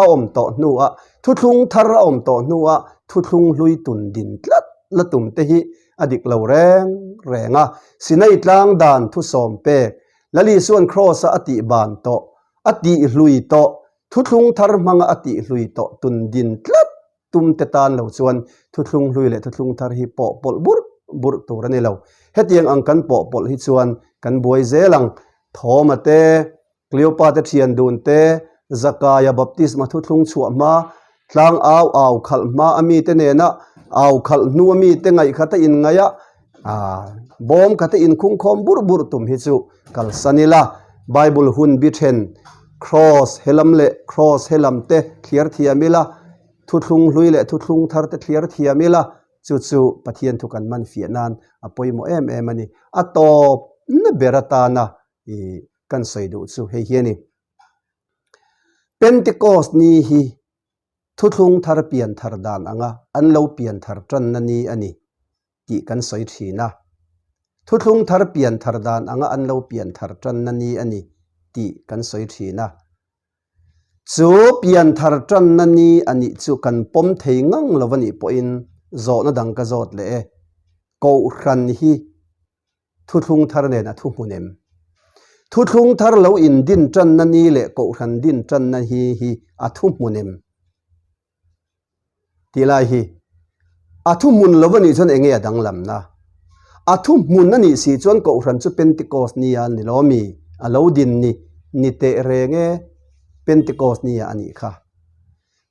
a awm tawh hnuah, thuthlung thar a awm tawh hnuah thuthlung hlui tun din tlat la tum te hi a dik lo reng reng a. Sinai tlang dan thusawm pek, Lali Isua'n Kraws-a a tih ban tawh, a tih hlui tawh. Thuthlung thar hmanga a tihhlui tawh tun din tlat tum te tan lo chuan thuthlung hlui leh thuthlung thar hi pawh pawlh burh burh tur a ni lo. Hetiang ang kan pawh pawlh hi chuan kan buai zel ang. Thawma te, Cleopa te thian dun te, Zakaia baptisma thuthlung chhuah hma, tlang au au khalh hma a mite nena au khalh hnu a mite ngaih khat a inngaih a, bawm khat a inkhungkhawm burh burh tum hi chu kalsan ila. Bible hun bi then, Kraws helam leh Kraws helam te thliar thiam ila, thuthlung hlui leh thuthlung thar te thliar thiam ila, chu chu Pathian thu kan man fiah nan a pawimawh em em a ni. A tawpna ber atana i kan sawi duh chu hei hi a ni. Pentecost ni hi thuthlung thar pian thar dan anga an lo pian thar tanna ni a ni tih kan sawi thin a. Thuthlung thar pian thar dan anga an lo pian thar tanna ni a ni tih kan sawi thin a. Chu pian thar tanna ni a nih chu kan pawm thei ngang lo a nih pawhin zawhna dang ka zawt leh e. Kohhran hi Thuthlung thar nen a thuhmun em? Thuthlung thar lo indin tanna ni leh kohhran din tanna hi hi a thuhmun em? Tih lai hi a thuhmun lo a nih chuan enge a danglamna? A thuhmun a nih si chuan kohhran chu Pentecost nia ni lo mi? A lo din ni ni teh reng e, Pentecost nia a nih kha.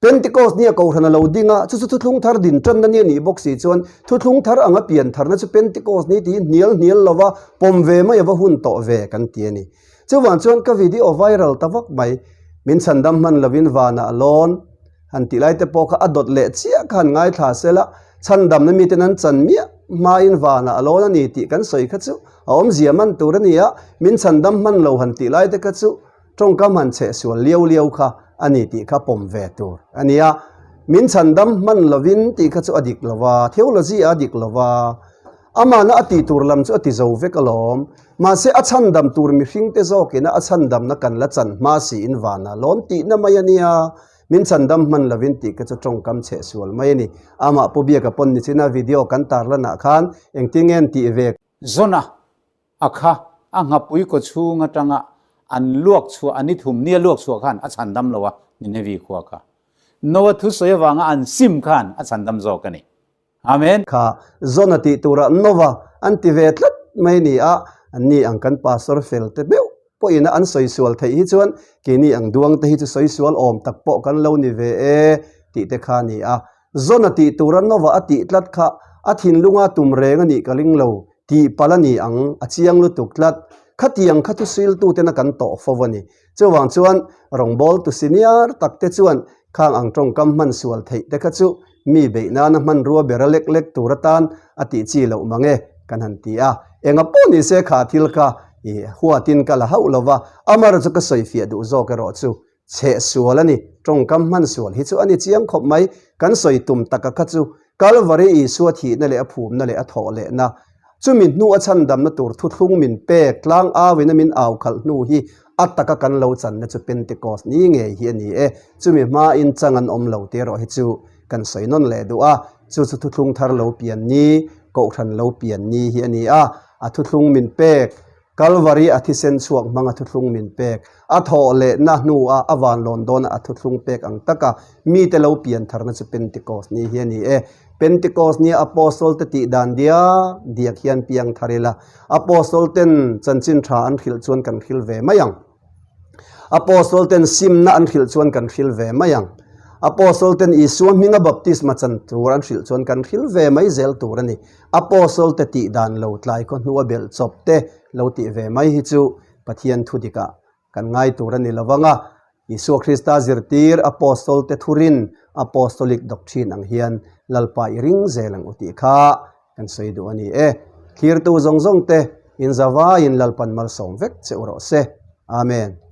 Pentecost nia Kohhran a lo ding a, chu chu thuthlung thar din tanna ni a nih bawk si chuan thuthlung thar anga pian tharna chu Pentecost ni tiin hnial hnial lova pawm ve mai ava hun tawh ve kan ti a ni. Chuvang chuan ka video viral ta vak mai, min chhandam hman lovin vanah a lawn han tih lai te pawh kha a dawt leh chiah kha han ngaithla sela, chhandamna miten an chan miah hmain vanah a lawn a ni tih kan sawi kha chu a awmzia man tur a ni a, min chhandam hman lo han tih lai te kha chu Tawngkam han cheh sual liau liau kha a ni tih kha pawm ve tur a nia. Min chhandam hman lovin tih kha chu a dik lo va, theology a dik lo va, amahna a tih tur lam chu a ti zo vek alawm. Mahse a chhandam tur mihringte zawkina a chhandamna kan la chan hma siin vana lawn tihna mai a nia. Min chhandam hman lovin tih kha chu tawngkam cheh sual mai a ni. Amah Pu Biaka pawn nichina video kan tarlanah khan engtin nge an tih ve? Zona A kha a nghapui kaw chhung atanga an luak chhuah a ni thum nia luak chhuah khan a chhandam lo a, Ninevi khua kha. Noah thusawi avanga an sim khan a chhandam zawk a ni. Amen. Kha Zona tih turah Noah an ti ve tlat mai ni a, an ni ang kan pastor fel te meuh pawhin a an sawi sual theih hi chuan keini ang duang te hi chu sawi sual awm tak pawh kan lo ni ve e tih te kha a ni a. Zona tih tura Noah a tih tlat kha a thinlunga tum reng a nih ka ring lo Tih palh a ni ang, a chiang lutuk tlat. Khatiang kha thusiltuten a kan tawh fo a ni. Chuvang chuan rawngbawltu senior tak te chuan khang ang tawngkam hman sual theih te kha chu mi beih nana hmanrua bera lek lek tur atan a tih chi loh mang e, kan han ti a. Enga pawh ni se kha thil kha i huatin ka la hauh lo va, amaherawhchu chu ka sawifiah duh zawk erawh chu Chheh sual a ni, tawngkam hman sual hi chu a ni chiang khawp mai, kan sawi tum taka kha chu Kalvari Isua thihna leh a phumna leh a thawh lehna, chumi hnu a chhandamna tur thuthlung min pek, tlang auina min au khalh hnu hi a taka kan lo channa chu Pentecost ni ngei hi a ni e, chumi hmain chang an awm lo tih erawh hi chu kan sawi nawn leh duh a, chu chu thuthlung thar lo pian ni, kohhran lo pian ni hi a ni a, a thuthlung min pek Kalvari a thisen chhuak hmanga thuthlung min pek, a thawh lehna hnua a vanlawn dawna a thuthlung pek ang taka mite lo pian tharna chu Pentecost ni hi a ni e. Pentecost nia Apostle te tih dan diak diak hian piang thar ila, Apostle ten chanchin tha an hrilh chuan kan hrilh ve mai ang. Apostle ten simna an hrilh chuan kan hrilh ve mai ang. Apostle ten Isua hminga baptisma chan tur an hrilh chuan kan hrilh ve mai zel tur a ni. Apostle te tih dan lo tlai khaw hnua belh chawp te lo tih ve mai hi chu Pathian thu dikah kan ngai tur a ni lo vang a. Isua Krista zirtir Apostle te thurin Apostolic doctrine ang hian Lalpa i ring zel ang u tih kha kan sawi duh a ni e. Thlirtu zawng zawng te inzavaiin Lalpan malsawm vek che u rawh se. Amen.